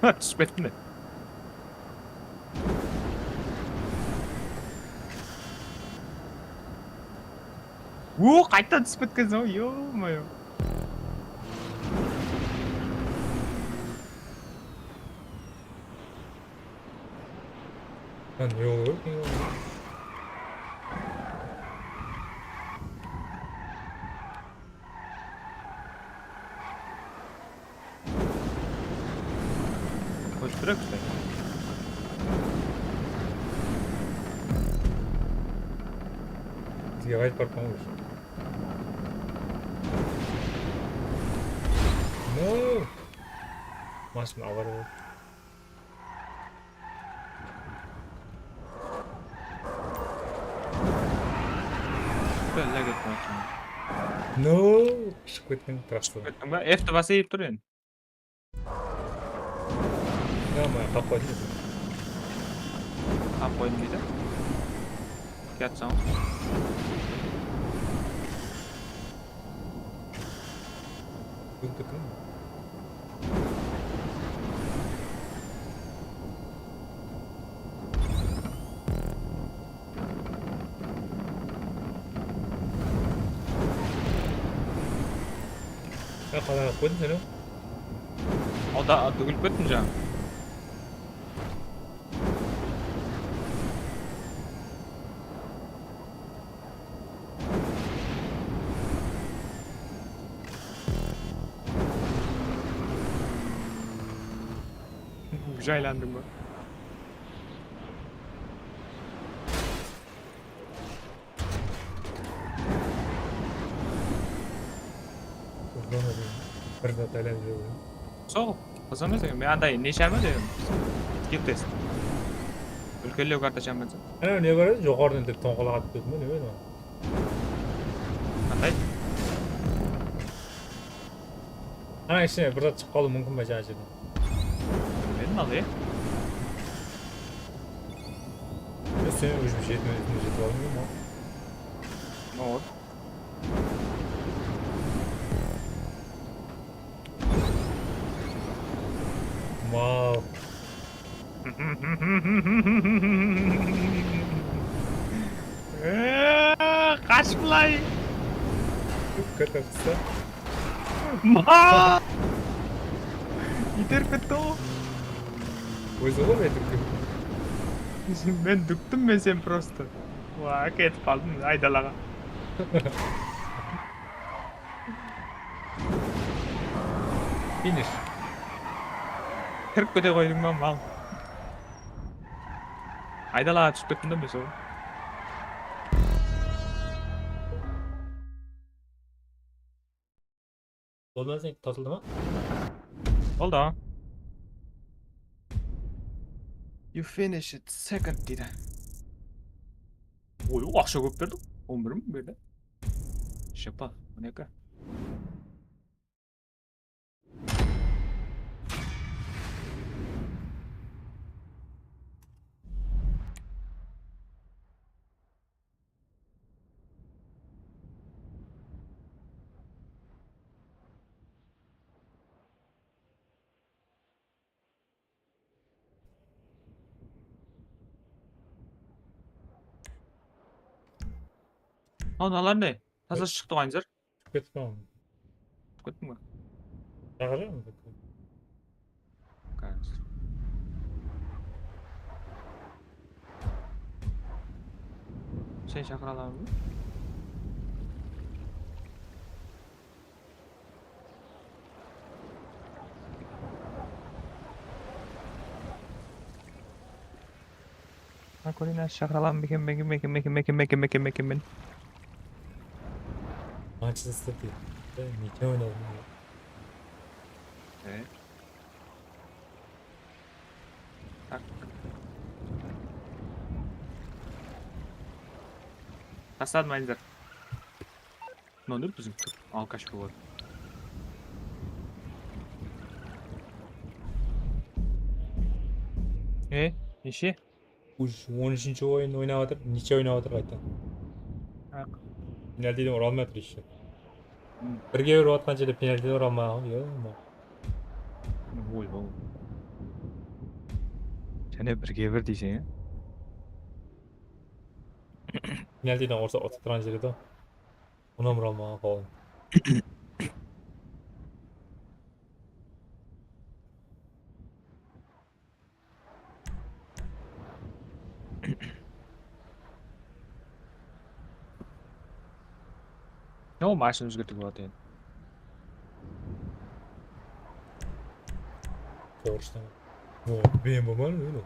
Ha, túsip kettim men. O, qaytadan túsip ketkenseń ǵoy, ё-моё. Lan, ne bolıp ketken? Ótirip, kstati. Bizge qaytıp barıp qalmańız. No! Mashina avariya boldı. Bella ketip atırman. No, shıǵıp ketken trassada. Kettiń ba? F-ti basa iyip tur endi. Yamay, qap qoydım. Qap qoydım deydi. Kiyatsań. Ótip kettiń. Ya, qalay alıp qoydıń sen? O da, dúgilip kettim jańa. Jaylandıń ba? Bir zat aylanıp júre beredi. Sol, qız emes eken. Men anday ne sháma dedim. Skill test. Úlkenlew karta sháma dese. Ana ne bar edi? Joqarıdan dep tońqalaq atıp turdı ma, ne edi? Qanday? Ana ishine bir zat shıǵıp qalıwı múmkin ba jańa jerden? Bilmedim, al, e. E, sen ózi jetip, jetip aldıń ba? Ol. Mal. Eee, qash bılay. Katarsız. Ma! Iyterip ketti ǵo. Ózi ǵo men dúktim. Men dúktim men sen prosto. Wa, ketip qaldım aydalaǵa. Finish. Kirip kete qoydıń ba, mal? Aydalaǵa túsip kettim da men soǵan. Bolmasın, tawsıldı ma? Boldı. You finished second, deydi. Oy, aqsha kóp berdi. On bir mıń berdi. Shıpa, on eki. Mınalar ne? Tasa shıqtı ǵoy, Anzar. Túsip ketip qaldım. Túsip kettiń be? Jaǵa jaǵa. Házir. Sen shaqıra alaman ba? Ha, kóreyin, shaqıra alaman ba eken, eken, eken men. Manchester deydi. Neke oynadım? Evet. Tak. Tasladım, Anzar. Mınaw ne, biziń alkash boladı. E, neshe? Úsh, on úshinshi oyın oynap atır, neshe oynap atır qayta. Haq. Penaltiden ura almay atır eshte. Birge bir atqan jerde penaltiden ura almaǵan, yo. Oy, oy. Jáne birge bir deyseń, ya? Penaltiden ursa utıp turǵan jeri de. Onı ham ura almaǵan qawın. Ne, o mashina ózgertiw boladı endi. Toǵrısınan. O, B M W ma, ne o?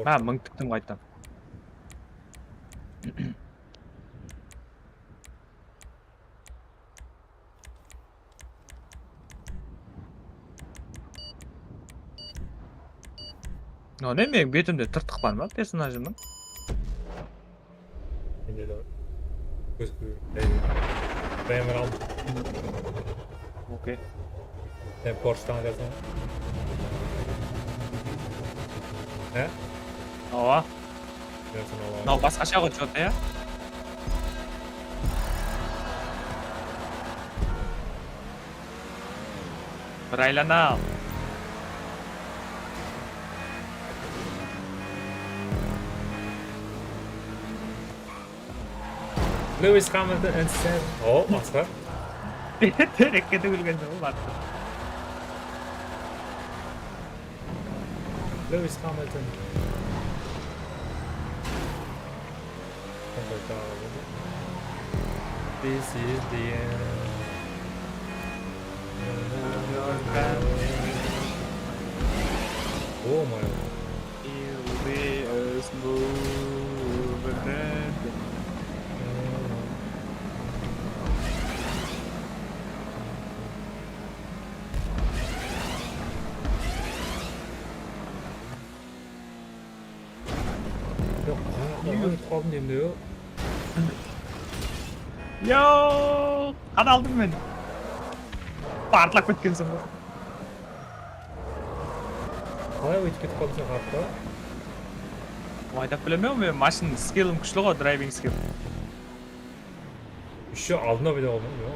Ha, mıń tiktim qaytan. O ne, meniń betimde tırtıq bar ma, personajımnıń? Mende de bar. Kóz kóre. Ey, B M W aldım. Okey. Sen Porschetan alasań. He? Awa. Mınaw basqasha ǵoy, что-то, ya? Bir aylana al. Lewis Hamilton and Sam. O, Asqar. Terekke tugilgen joq, battı. Lewis Hamilton. This is the end. Oh my God. Yoq, ayaqqa qaldım deymen, yoq. Yoq, qanaldım men. Partlap ketkensiń ǵoy. Qalay óytip ketip qaldıń sen, qaraqpa? Aydap bilemen, men mashın skillim kúshli ǵoy, driving skill. Ещё aldına bir de olmadı ya.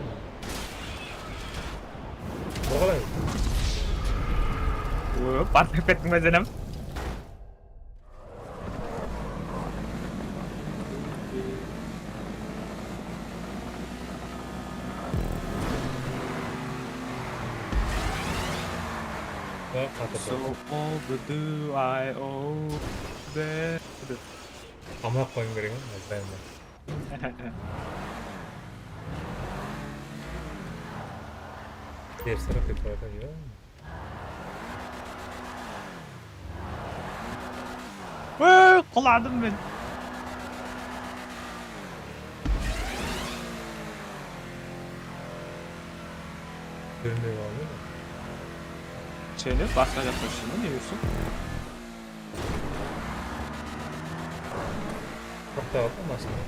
Bu qalay? Partlap kettiń be sen hám? Baq, qatır. So old do I owe that. Qamap qoyıw kerek, ya, azırayın. Tersi qılıp ketip atır, ya. Quladım men. Bilmey qaldım. Seni basqa jaqqa shıǵın, ne ursın? Toqtap aldı mashina.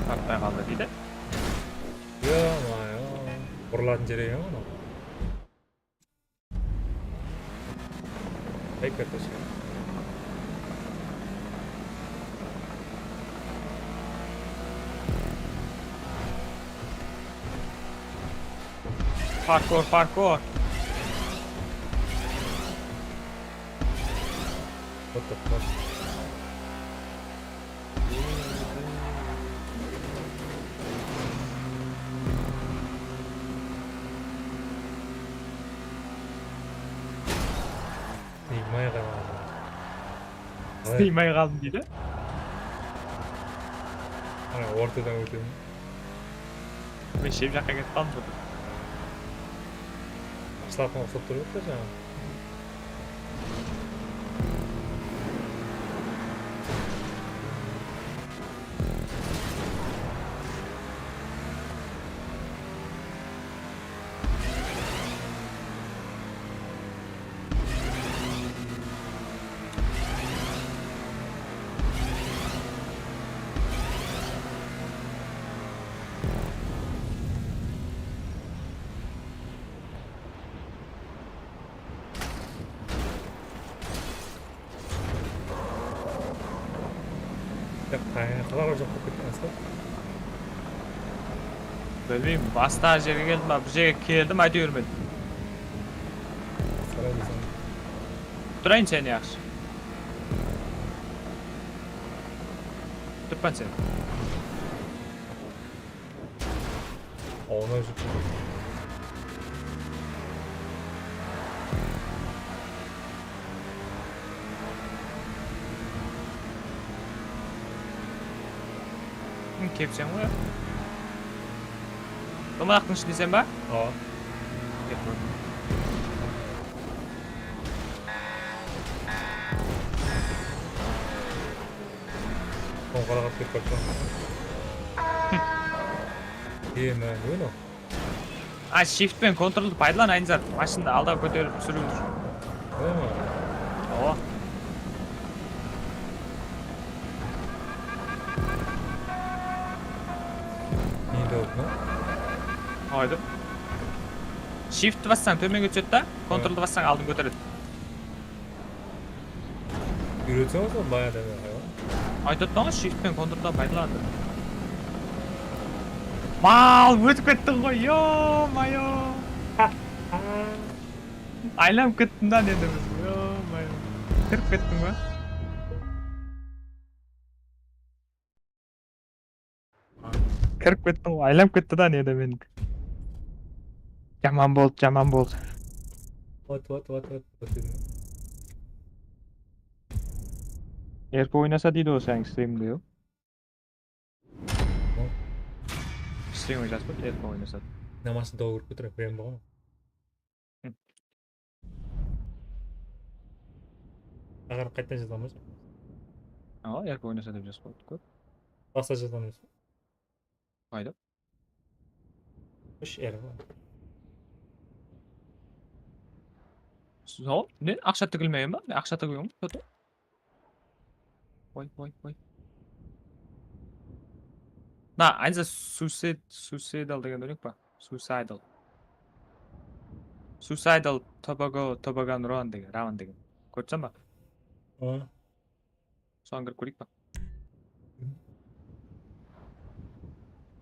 Tartpay qaldı deydi. Yo-moyo. Burılatın jeri eken ǵoy mınaw. Ey, kártoshka. Parkur, parkur. What the fuck? Sıymay qaldım. Sıymay qaldım deydi. Ana, ortadan ótemen. Men shep jaqqa ketip qaldım. Ashılatuǵın uqsap tur ǵoy jańa. Ya, qayerge, qalar joq bolıp ketken asfalt. Bilmeymen, bastaǵı jerge keldim ba, bir jerge keldim, áytewir men. Qaray desem. Turayın sen, yaqshı. Turpan sen. Awına júp. Kepseń ǵoy. Domalaqtıń ishindeseń ba? Awa. Kep ǵoy. Oń qaraqat ketip baratırman. Ema, ne o? A, shift penen kontroldı paydalan, Aynzar. Mashindı alda kóterip súriw. Ema. Awa. Ne oldı? Aydı. Shift bassań, tómenge túsedi da, kontroldı bassań, aldın kóteredi. Úyretseń ǵoy, bayaǵıdan beri haywan. Aytıp atırman ǵoy, shift penen kontroldan paydalandı. Mal, ótip kettiń ǵoy, yo-mayo. Aylanıp kettim da, endi biz, yo-mayo. Kirip kettim ba? Kirip kettim ǵoy, aylanıp ketti da, nede men. Jaman boldı, jaman boldı. What, what, what, what, what dedin? Erke oynasa deydi ǵoy seniń strimde, yo. Strim oynasa, erke oynasa. Namasın dawı kirip ketire, прям bolǵan. Aǵar qaytadan jaza almaysań. Awa, erke oynasa dep jazıp qoydı, kóp. Basqa jaza almaysań. Qayda? Úsh er bar. So, ne? Aqsha tigilmegen ba? Ne, aqsha tigilgen ba? Oy, oy, oy. Na, Aynza suicide, suicidal degen ólek pa? Suicidal. Suicidal Tobago, Tobagan Rowan degen, Rawan degen. Kóripseń ba? Hı. Soǵan kirip kóreyik pa?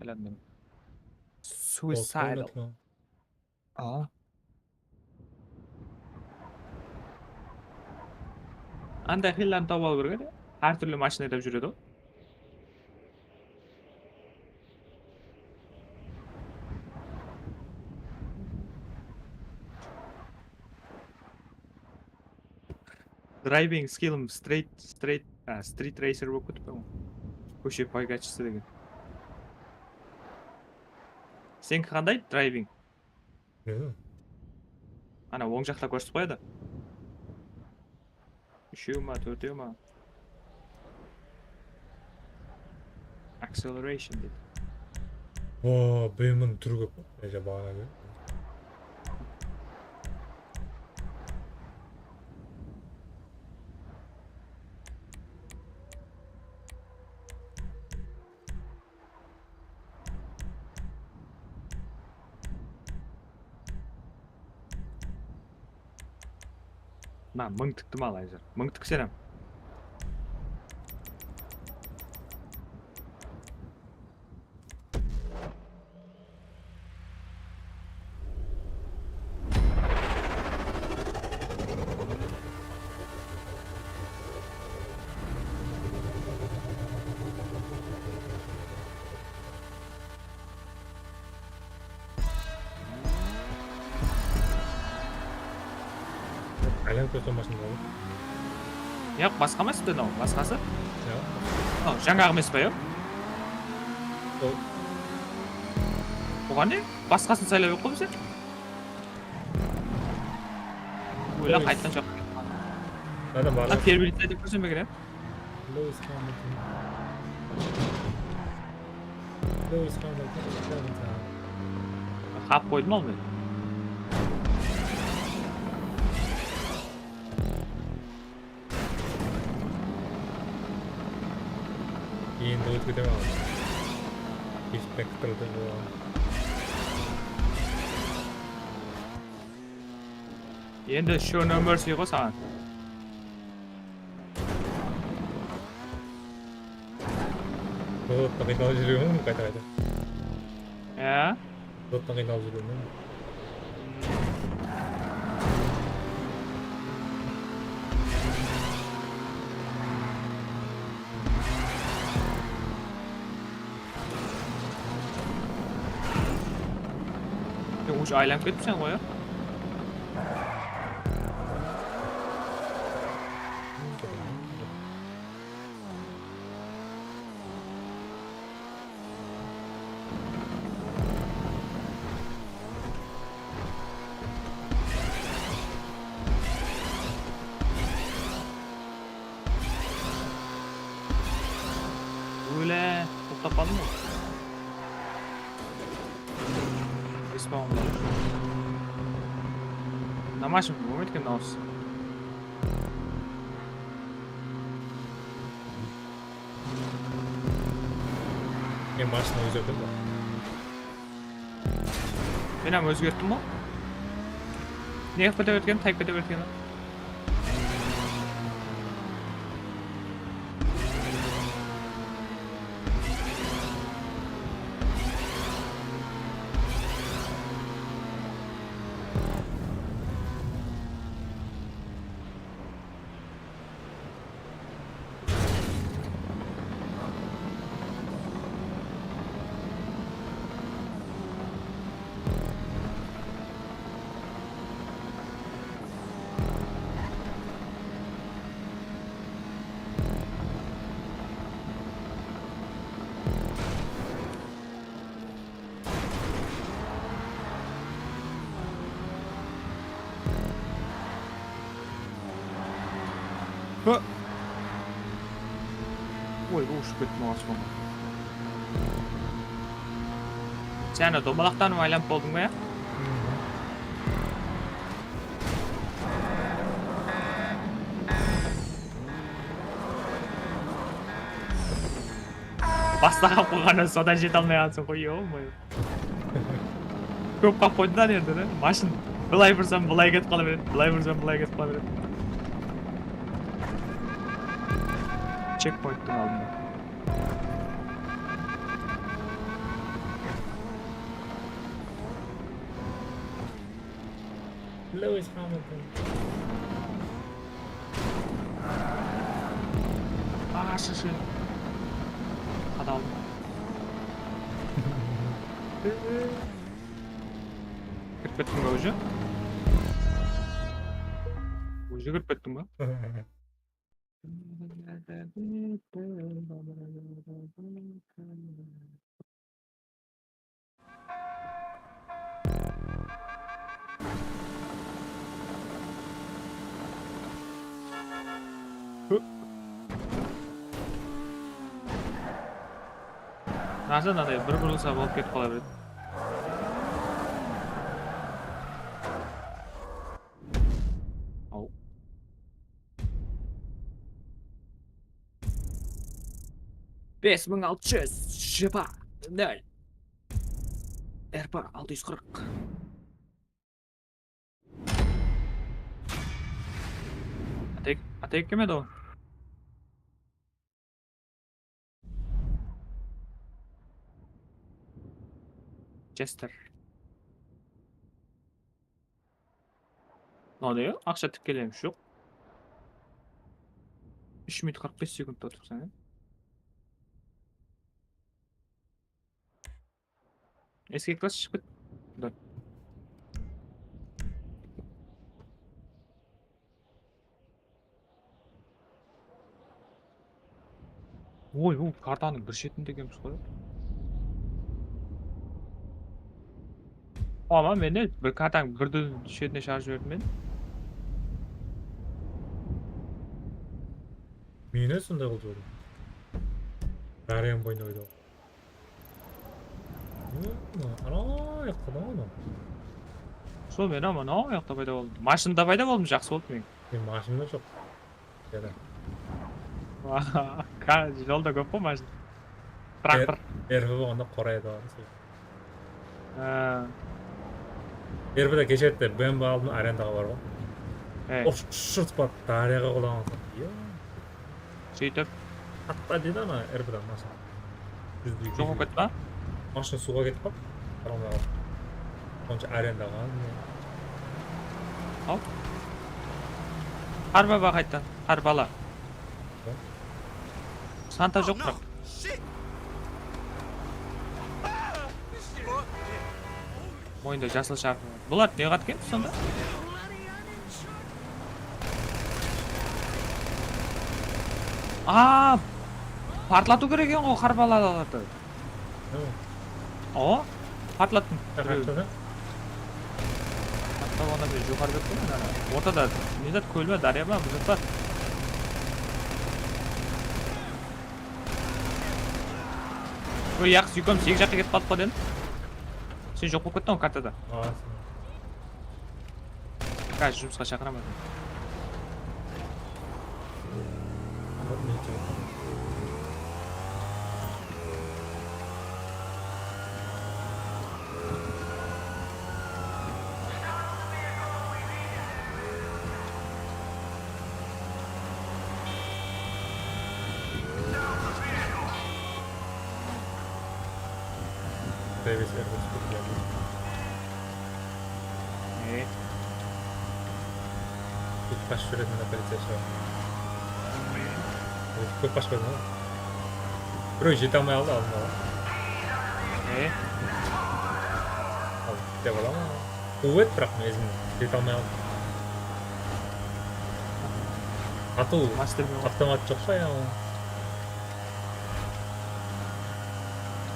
Aylandım. Suicidal. Aa. Anday xıylarını tawıp alıw kerek edi. Hár túrli mashina aydap júredi ǵoy. Driving skillim straight, straight, a, street racer bolıp ketipti ǵoy. Kóshe poygachısı degen. Seniki qanday driving? Bilmeymen. Ana, oń jaqta kórsetip qoyadı. Úshew ma, tórtew ma? Acceleration deydi. O, B M-niń túri kóp. Eje, baǵana kóp. Mına mıń tiktim al, Ayzar. Mıń tiksene. Aylanıp kórsem mashinada. Yoq, basqa emes pe mınaw, basqası? Yoq. Mınaw jańaǵı emes pe, yoq? Sol. Buǵan ne? Basqasın saylap aq qoy bize. Óyle qaytqan joq. Adam bar. Perbilitler dep kórsem eker, ya. Lewis Hamilton. Lewis Hamilton. Qap qoydım al men. Endi ótip ketemen. Inspektordı. Endi show no mercy ǵoy saǵan. Buzıqtı qıynalıp júrimen, qayta-qayta. Á? Buzıqtı qıynalıp júrimen. Sen уже aylanıp ketipseń ǵoy, ya? Óyle, toqtap qaldım ǵoy. Respawn bar. Namashın, bolmaydı eken dawıs. Men mashina ózgerdim ba? Men hám ózgerttim ǵoy. Ne qılıp kete bergen, tayıp kete bergen. Hı. Oy, ushıp kettim aspanǵa. Sen de domalaqtan aylanıp boldıń ba, ya? Bastaǵan qoyǵannan sodan jete almay qalsın ǵoy, yo-moyo. Kóp qap qoydı da endi, ne? Mashın. Bılay bursam, bılay ketip qala beredi. Bılay bursam, bılay ketip qala beredi. Chekpointtiń aldında. Lewis Hamilton. Aa, shıshı. Qadal. Kirip kettiń ba уже? Уже kirip kettiń ba? Hop. Narsa mınaday bir burılsa bolıp ketip qala beredi. Au. Bes mıń altı júz jigirma nol. R P altı júz qırq. Atek, atek kelmedi ol. Chester. Mınaw ne? Aqsha tikkelemish joq. Úsh minut qırq bes sekundta otırıpsań, ya. Eski klass shıǵıp ket. Dur. Oy, bu kartanıń bir shetinde ekenbiz ǵoy. Ama men de bir kartanıń bir dúz shetine shıǵarıp jiberdim men. Meni sonday qılıp jiberdi. Daryanıń boyında oydı. Ana, ana, yaqta da ana. Sol men ama ana yaqta payda boldım. Mashinada payda boldım, jaqsı boldı men. Men mashinada joq. Jada. Ka-, jolda kóp ǵoy mashina. Traktor. Er-, erbi bolǵanda qoray edi ǵoy. Ha. Erbide keshede B M W aldım, arendaǵa bar ǵoy. Ey. Ur-, ushırtıp barıp, dáryaǵa qulaǵan soń. Yo. Sóytip. Hatta dedi ana, erbide mashina. Júzdey joq bolıp ketti ma? Mashina suwǵa ketip qaldı. Qaramaǵa. Onsha arendaǵa. Al. Qar baba qayttan, qar bala. Santa joq biraq. Moyında jasıl sharfı. Bular ne qat eken sonda? Aa, partlatıw kerek eken ǵoy qar balalardı. Awa, partlattım. Partladı. Hatta onda bir joqarı berip qoyman, ana. Ortada ne zat, kól be, dárya ma, bir zat bar. Oy, yaqsı, Yukom, segiz jaqqa ketip qaldı ǵoy dedim. Sen joq bolıp kettiń ǵoy kartada. Aa, Házir jumısqa shaqıraman. Davis Airbus bir geldi. Ne? Kóp qashıp júretin policiya shıǵar. Kóp qashıp qoydım ǵoy. Birew jete almay aldı aldına. Ne? Al, dep ala ma? Quwwet, biraq mezim jete almay aldı. Atıw, avtomat joq pa ya?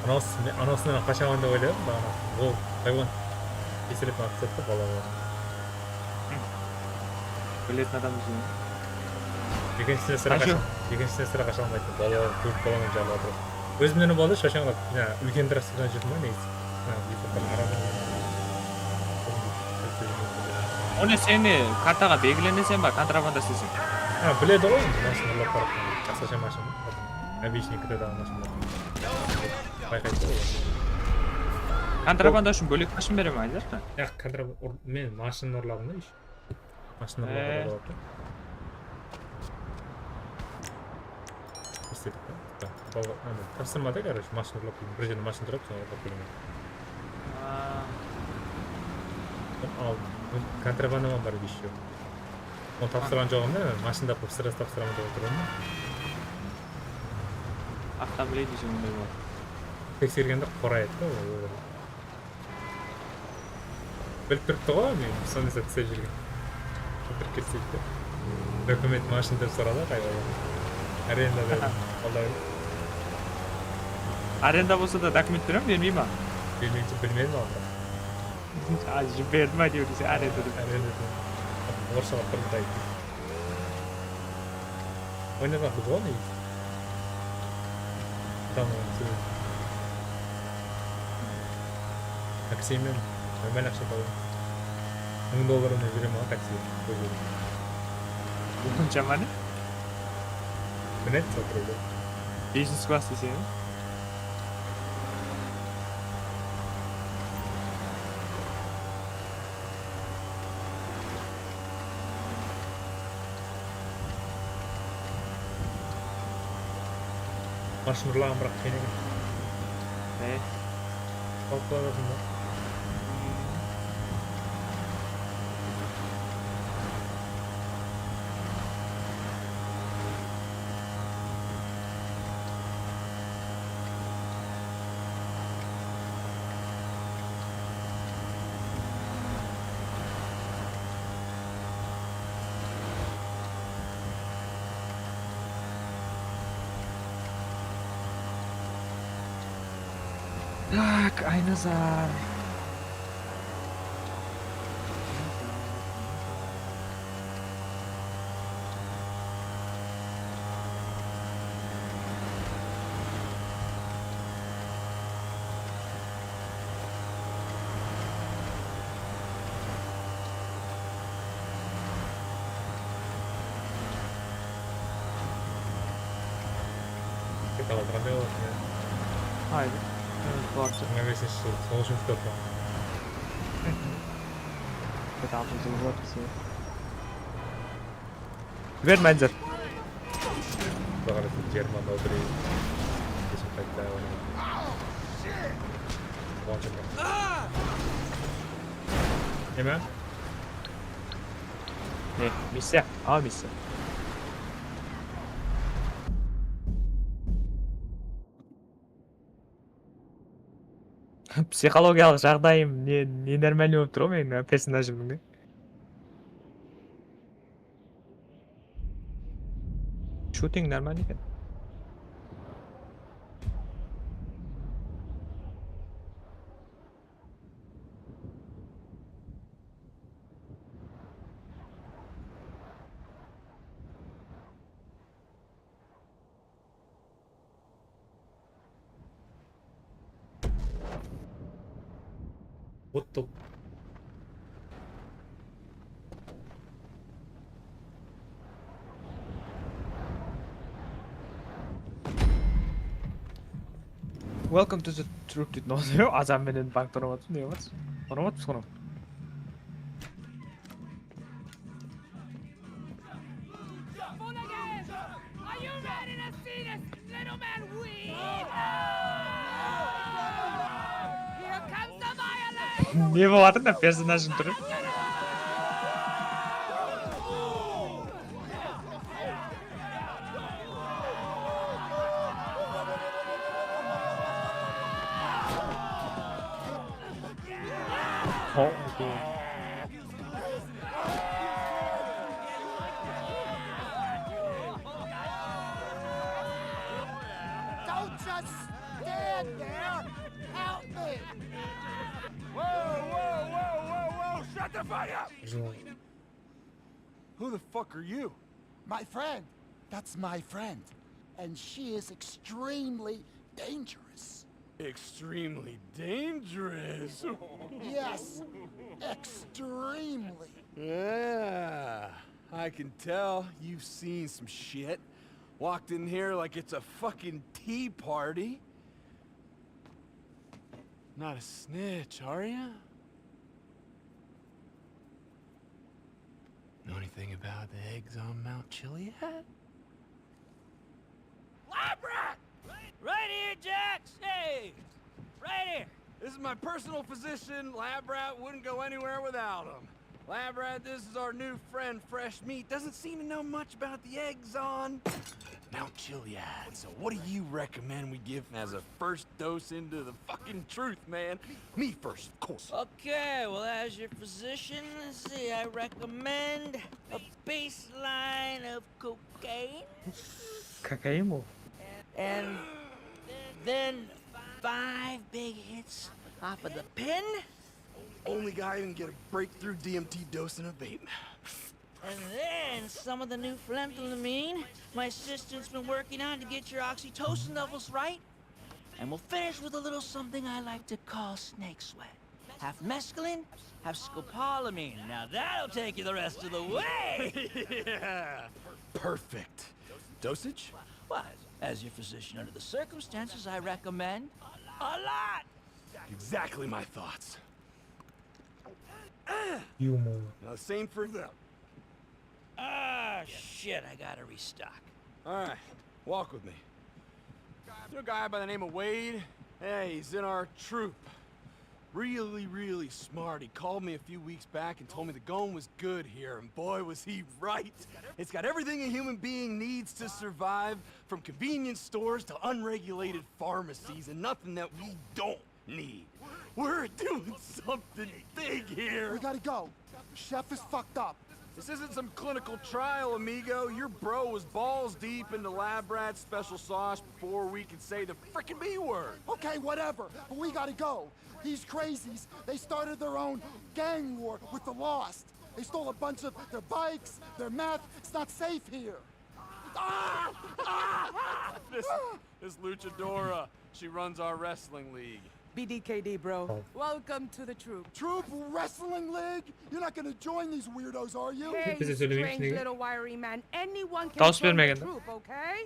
Anası, men anasınan qashaman dep oyladım, baǵana. Ol haywan. Esirep atıp tasladı balalar. Biletin adam úzin. Ekinshisine sirá qasha, ekinshisine sirá qasha almaydı. Balalar kórip balaman jarlap atır. Ózimnen boldı, shashańlap. Ya, úlken trassada júrdim ǵoy, negizinde. Ha, buytaqtan aradan. One sen ne, kartaǵa belgilenesen ba, kontrabanda isleseń? Ha, biledi ǵoy, endi mashina urlap barıp, basqasha mashina. Обычный kredadaǵı mashina. Bayqaydı ǵoy. Kontrabanda ushın bólek mashina beremen, aytayıq ta. Yaq, kontrabanda, men mashina urladım da, еще. Mashina urlap, ee, boladı. Istedik ta. Baba, anda, tapsırma da, короче, mashina urlap keldim. Bir jerde mashina turıp, soń urlap keldim. Aa. Al, kontrabanda bar edi еще. Onı tapsırǵan joǵım da, men mashina tapıp, sırası tapsıraman dep otırdım da. Aqtan biledi, onday bar. Teksергende qoraydı da, ol. Bilip turıptı ǵoy, men sonday zat islep júrgen. Bilip turıp kelseydi de. Dokument mashina dep soradı, qay bala. Arenda dedim. Alday. Arenda bolsa da dokument berem, bermey ma? Bermeyinshi bilmedim aldı. Ay, jiberdim, áytewir dese, arenda dep. Arenda dep. Orshalap turdı da ayttı. Oynaǵan biz ǵoy, ne? Tamam, sóz. Taksi men, normal aqsha tabaman. Mıń dollar menen júremen ǵoy taksi. Ózim. Qanshama ne? Minedi, sotırıwda. Biznes klass deseń. Mashın urlaǵan, biraq qıyın eken. Ne? Alıp qalasań ba? Tak, Aynazar. Kete alatuǵanday bolasın, ya. Hayır. Mına besinshi jıl, sol ushın kútip atırman. Kete altıncı jıl bolıp atır. Jiber, Manzar. Quda qálese, jigirma nol bir. Kesip qaytta, onı. Quwanıshım. Neme? Ne? Missiya? Awa, missiya. Psixologiyalıq jaǵdayım ne, ne normalnıy bolıp tur ǵoy meniń personajımnıń da. Shooting normalnıy eken. What the? Welcome to the troop, deydi. Ne oluyor? Azan menen bank tonıp atır, ne qılıp atır? Tonıp atır, tonıp. Full again! Are you ready to see this little man weep? Here comes the violence! Ne bolıp atır da personajın turıp? Oh, okay. Don't just stand there. Help me. Whoa, whoa, whoa, whoa, whoa. Shut the fuck up. Who the fuck are you? My friend. That's my friend. And she is extremely dangerous. Extremely dangerous? Yes, extremely. Yeah, I can tell you've seen some shit. Walked in here like it's a fucking tea party. Not a snitch, are ya? Know anything about the eggs on Mount Chiliad? Labrat! Right here, Jax! Hey! Right here! This is my personal physician. Labrat wouldn't go anywhere without him. Labrat, this is our new friend, Fresh Meat. Doesn't seem to know much about the eggs on Mount Chiliad. So what do you recommend we give him as a first dose into the fucking truth, man? Me first, of course. Okay, well, as your physician, let's see, I recommend a baseline of cocaine. Cocaine? And then five big hits off of the pen. Only guy who can get a breakthrough D M T dose in a vape. And then some of the new phenethylamine my assistant's been working on to get your oxytocin levels right. And we'll finish with a little something I like to call snake sweat. Half mescaline, half scopolamine. Now that'll take you the rest of the way. Yeah. Perfect. Dosage? Well, as your physician under the circumstances, I recommend a lot. Exactly my thoughts. Humor. Now, same for them. Ah, shit, I gotta restock. All right, walk with me. You know a guy by the name of Wade? Hey, he's in our troop. Really, really smart. He called me a few weeks back and told me the going was good here, and boy, was he right. It's got everything a human being needs to survive, from convenience stores to unregulated pharmacies, and nothing that we don't need. We're doing something big here. We gotta go. Chef is fucked up. This isn't some clinical trial, amigo. Your bro was balls deep into lab rats, special sauce before we could say the frickin' B word. Okay, whatever, but we gotta go. These crazies, they started their own gang war with the Lost. They stole a bunch of their bikes, their meth. It's not safe here. This, this luchadora, she runs our wrestling league. B D K D, bro. Welcome to the troop. Troop Wrestling League? You're not gonna join these weirdos, are you? Hey, Bize you söylememiş strange nege? Little wiry man. Anyone can Dawıs join the bermegende. Troop, okay?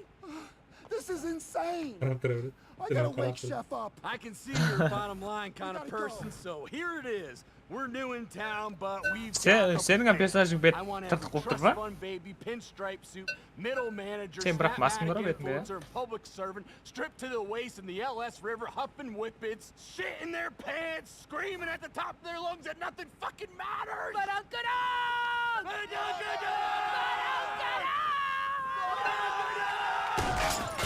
This is insane. Qarap tura beredi. I gotta wake Chef up. I can see you're a bottom line kind of We gotta go. Person, so here it is. We're new in town, but we've Sen- got a seniń plan. personajıń bet I want tırtıq every bolıp tur trust ba? fund baby, pinstripe suit, middle manager, Sen biraq Snapmatic masın bar-aw betińde. Influencer, and public servant, stripped to the waist in the L S River, huffing whippets, shitting their pants, screaming at the top of their lungs that nothing fucking matters. But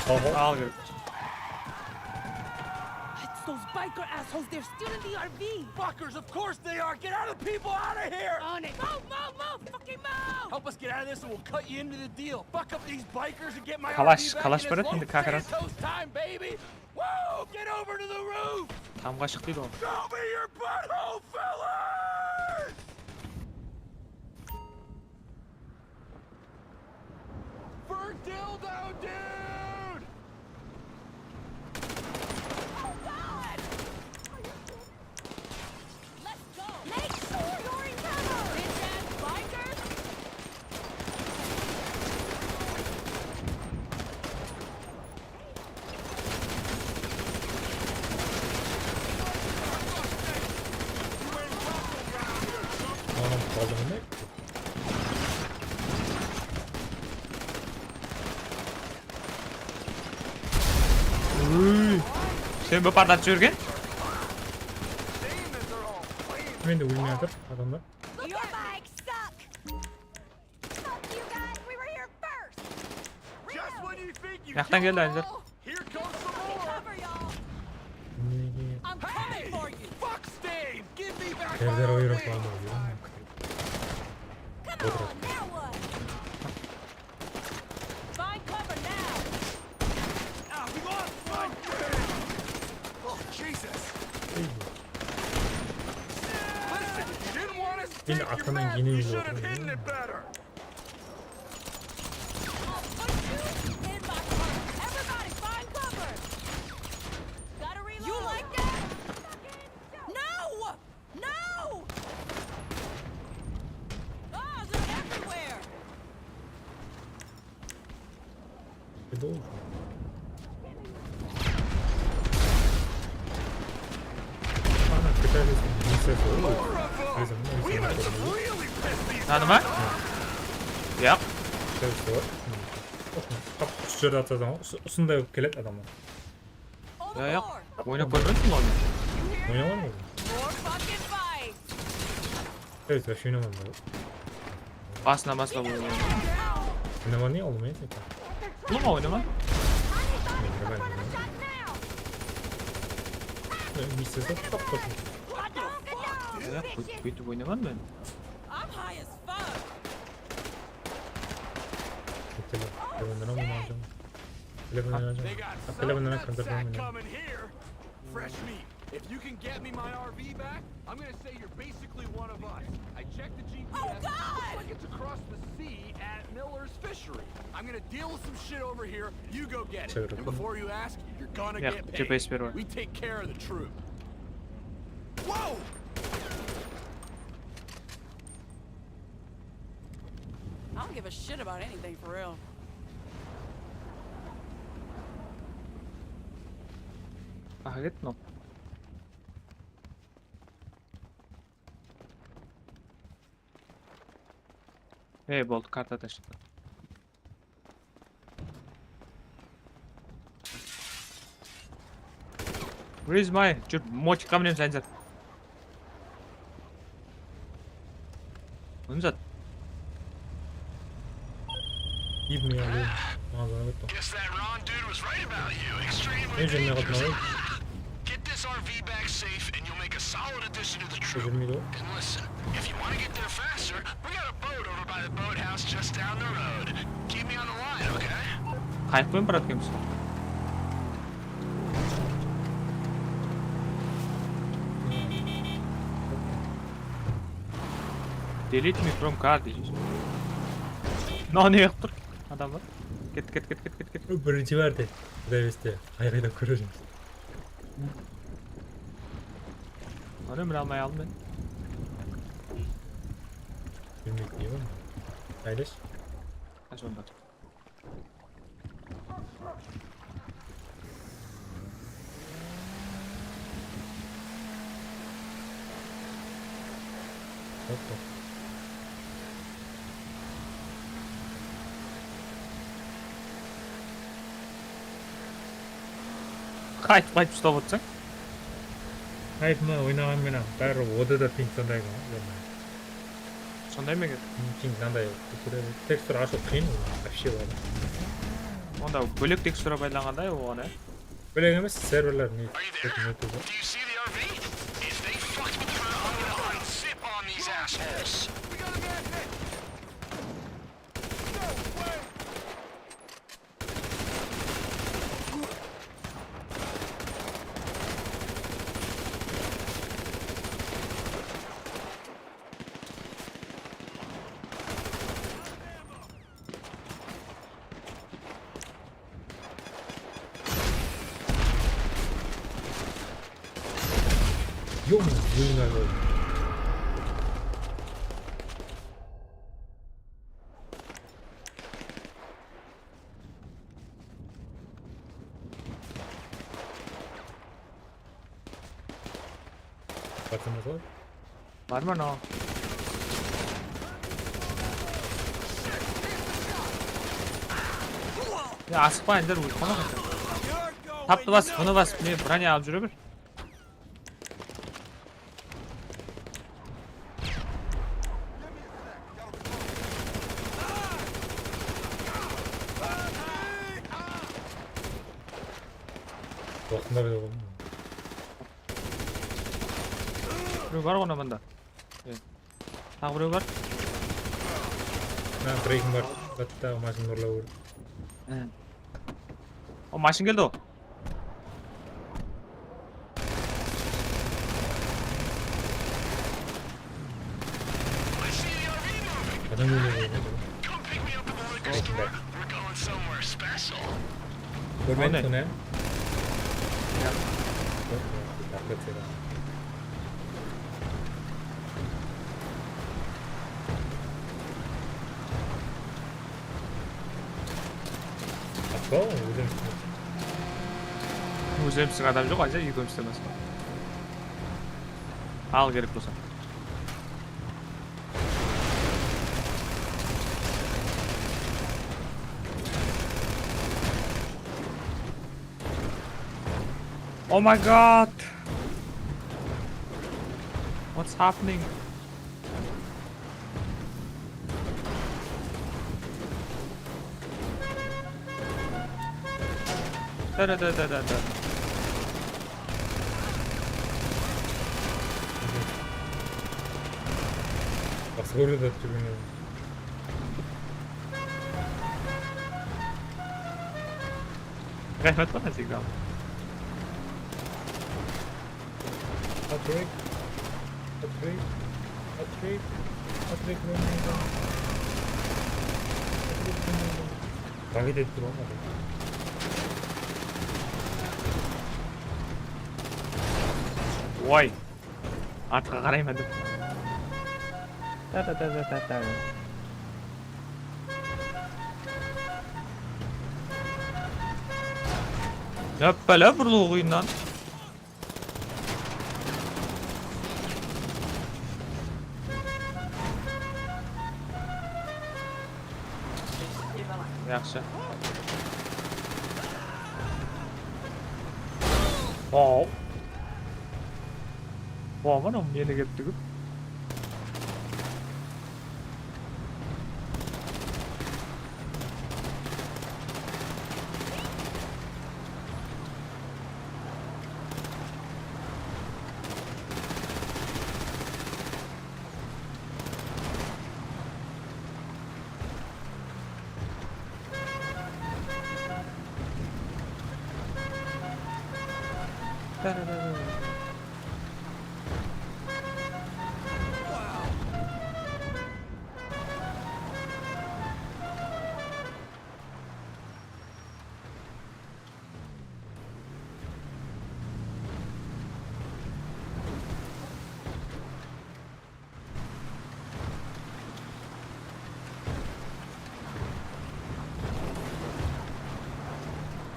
Uncle Al gel. It's those biker assholes. They're stealing the R V. Fuckers, of course they are. Get out of the people out of here. On it. Move, move, move. Fucking move. Help us get out of this and we'll cut you into the deal. Fuck up these bikers and get my Kalash, R V back kalash in bar its edi, endi lost kakarak. Santos time, baby. Woo! Get over to the roof. Tamǵa shıq deydi ǵoy. Show me your butthole, fellas! For dildo, dude! Let's go. Make sure you're in cover. Bitch ass bikers. Anam qaldı mı? Sen bir parlatshı júrgen? Men de ólmey atır adamlar. Your bikes suck. Fuck you guys, we were here first. Just when you think you Jaqtan keldi, Anjar. Here comes some more. Cover y'all. Nege? I'm coming for you. Fuck Steve! Give me back my Serdar R V! oyırıqlandı. Come on, now what? Find cover now. Ah, we lost one! Oh, Jesus! Listen, you didn't want us to Yine take your arkadan meth. yine You bir should have oldu. hidden it better. I'll put you in my car. Everybody find cover. Gotta reload. You like that? No! No! Ah, they're everywhere. Bir de oldu. Ana, kitabisin bilsesi olur. Ayzam, We must have really pissed these Tanıma? guys off. Yaq. Kitabisin var. Tap usı jerde atsasań, usı- usınday bolıp keledi adamlar. Ya, yaq. Oynap kórmediń be oyın? Oynaǵan ba? More fucking fights. Evet, вообще oynamadım. Basına baslap oynadım. Oynamadın ya oğlum, ya sen. Ulıma oynama. Bilsesi tap tap. Ya, kó- kóytip oynamadım men. I'm high as fuck. Bitti. Telefondan almayacağım. Telefondan alacağım. They got Telefondan some alacağım. nutsack coming here. Fresh meat. If you can get me my R V back, I'm gonna say you're basically one of us. I checked the G P S. Oh, God! Looks like it's across the sea at Miller's Fishery. I'm gonna deal with some shit over here. You go get it. And before you ask, you're gonna get paid. G P S ber. We take care of the troop. Whoa! I don't give a shit about anything for real. Aha, kettim. Ey, boldı, karta tashladı. Where is my? Júr, mochikqa minemiz, Anzar. Mınzat. Give me a room. Maǵan zat. Guess that Ron dude was right about you. Extremely dangerous. Get this R V back safe and you'll make a solid addition to the troop. And listen, if you want to get there faster, we got a boat over by the boathouse just down the road. Keep me on the line, okay? Qayıq penen baradı ekenbiz. Delete me from car deysiz. Mınaw ne qılıp tur? Adamlar. Ket, ket, ket, ket, ket, ket. Birinshi márte. Quday berse, qay-qaydan kóremiz. Ana, mine almay aldım men. Bilmeydi deymen. Aylash. Ash onda. Hoppa. Qaytıp, qaytıp uslap otırsań. Qaytıma oynaǵan menen bári O D da ping sonday ma? Sonday ma eken? Ping mınanday tekstur ashıw qıyın, вообще bar. Onda bólek tekstura paydalanǵanda oǵan, ya? Bólek emes, serverler ne? Are you there? Do you see the R V? If they fucked with the crew, I'm gonna unzip on these assholes. Ё-моё, блин, alo. Batıma sol. Bar ma mınaw? Ya, asıqpa, Ender, ólip qalma qashan. Taptı bas, bunı bas, mine, bronya alıp júre ber. Waqtında payda boldım. Birew bar ǵo mında. E. Taǵı birew bar. Ha, breaking bar. Bitta mashın urlap kórdi. O, mashın keldi o. Adam óledi. Kórmediń sonı, ya? Ya. Atpa, ózim. Ózimizdiń adam joq, aytsa, ekewimizden basqa. Al, kerek bolsa. Oh my God! What's happening? Da, da, da, da, da, da. Baqsı kórdi de túrgen. Ǵayrat pa signal? Patrick. Patrick. Patrick. Patrick, where are you going? Patrick, where are you going? Hareket etip tur ǵoy, Patrick. Oy. Artqa qarayman dep. Ta, ta, ta, ta, ta, ta. Háppala, burılıw qıyınnan. Yaqshı. Wow. Wow, mınaw neni kelip túgip.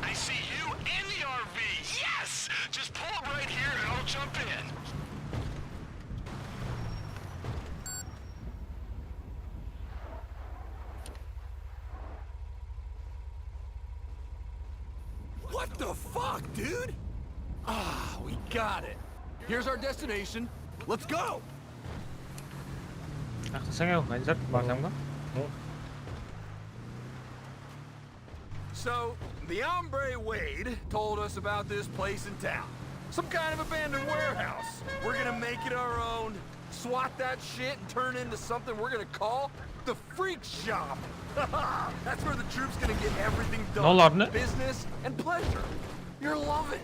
I see you and the R V. Yes! Just pull up right here and I'll jump in. What the fuck, dude? Ah, we got it. Here's our destination. Let's go! Aqsasań-aw, Ánzar, barsań ba? So, the hombre Wade told us about this place in town. Some kind of abandoned warehouse. We're gonna make it our own, swat that shit, and turn it into something we're gonna call the Freak Shop. That's where the troop's gonna get everything done. Business and pleasure. You're loving.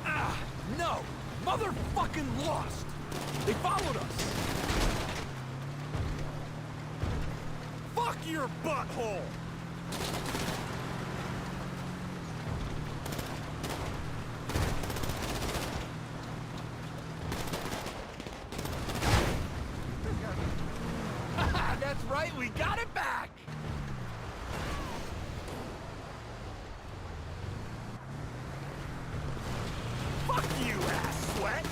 Ah, no! Motherfucking lost! They followed us! Fuck your butthole! That's right, we got it back! Fuck you, ass sweat!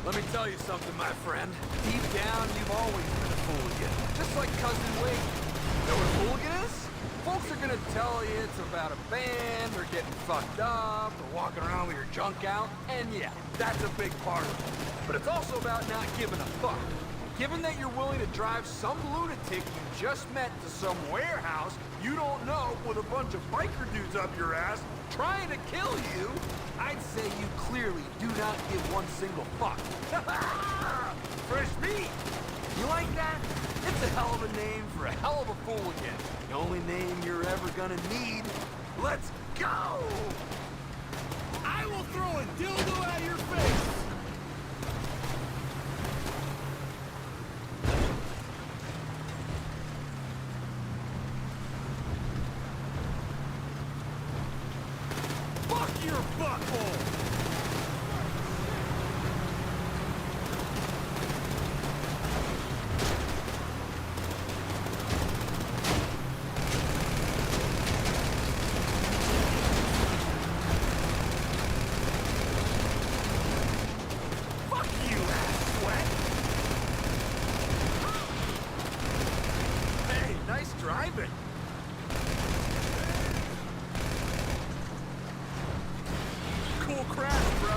Let me tell you something, my friend. Deep down, you've always been a hooligan. Just like Cousin Wade. You know what a hooligan is? Folks are gonna tell you it's about a band, or getting fucked up, or walking around with your junk out. And yeah, that's a big part of it. But it's also about not giving a fuck. Given that you're willing to drive some lunatic you just met to some warehouse you don't know with a bunch of biker dudes up your ass trying to kill you, I'd say you clearly do not give one single fuck. Fresh meat! You like that? It's a hell of a name for a hell of a fool again. The only name you're ever gonna need. Let's go! I will throw a dildo at your face! Fuck your butthole! Fuck you, ass sweat! Hey, nice driving! Cool crash, bro!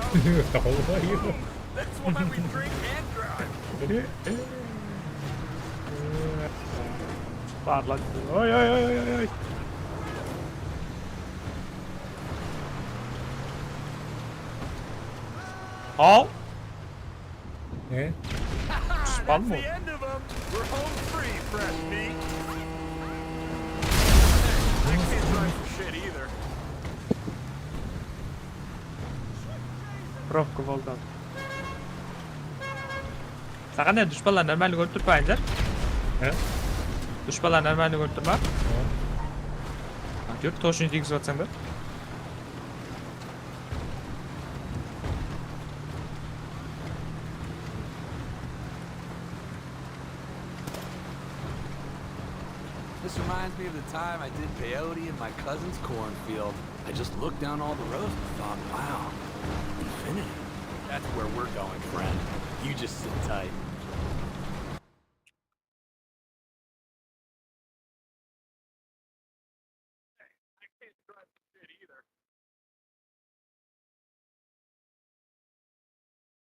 That's why we drink and drive! Parlat. Oy, oy, oy, oy, oy. Al. Ne? Spam mı? That's the end of 'em. We're home free, fresh meat. I can't drive for shit either. Probka boldı. Saǵan da dushpanlar normalno kórip turıp pa, Anjar? Ne? Dushpanlar normalno kórip tur ma? Yur, toshını tiygizip atsań da. This reminds me of the time I did peyote in my cousin's cornfield. I just looked down all the rows and thought, wow, infinity. That's where we're going, friend. You just sit tight.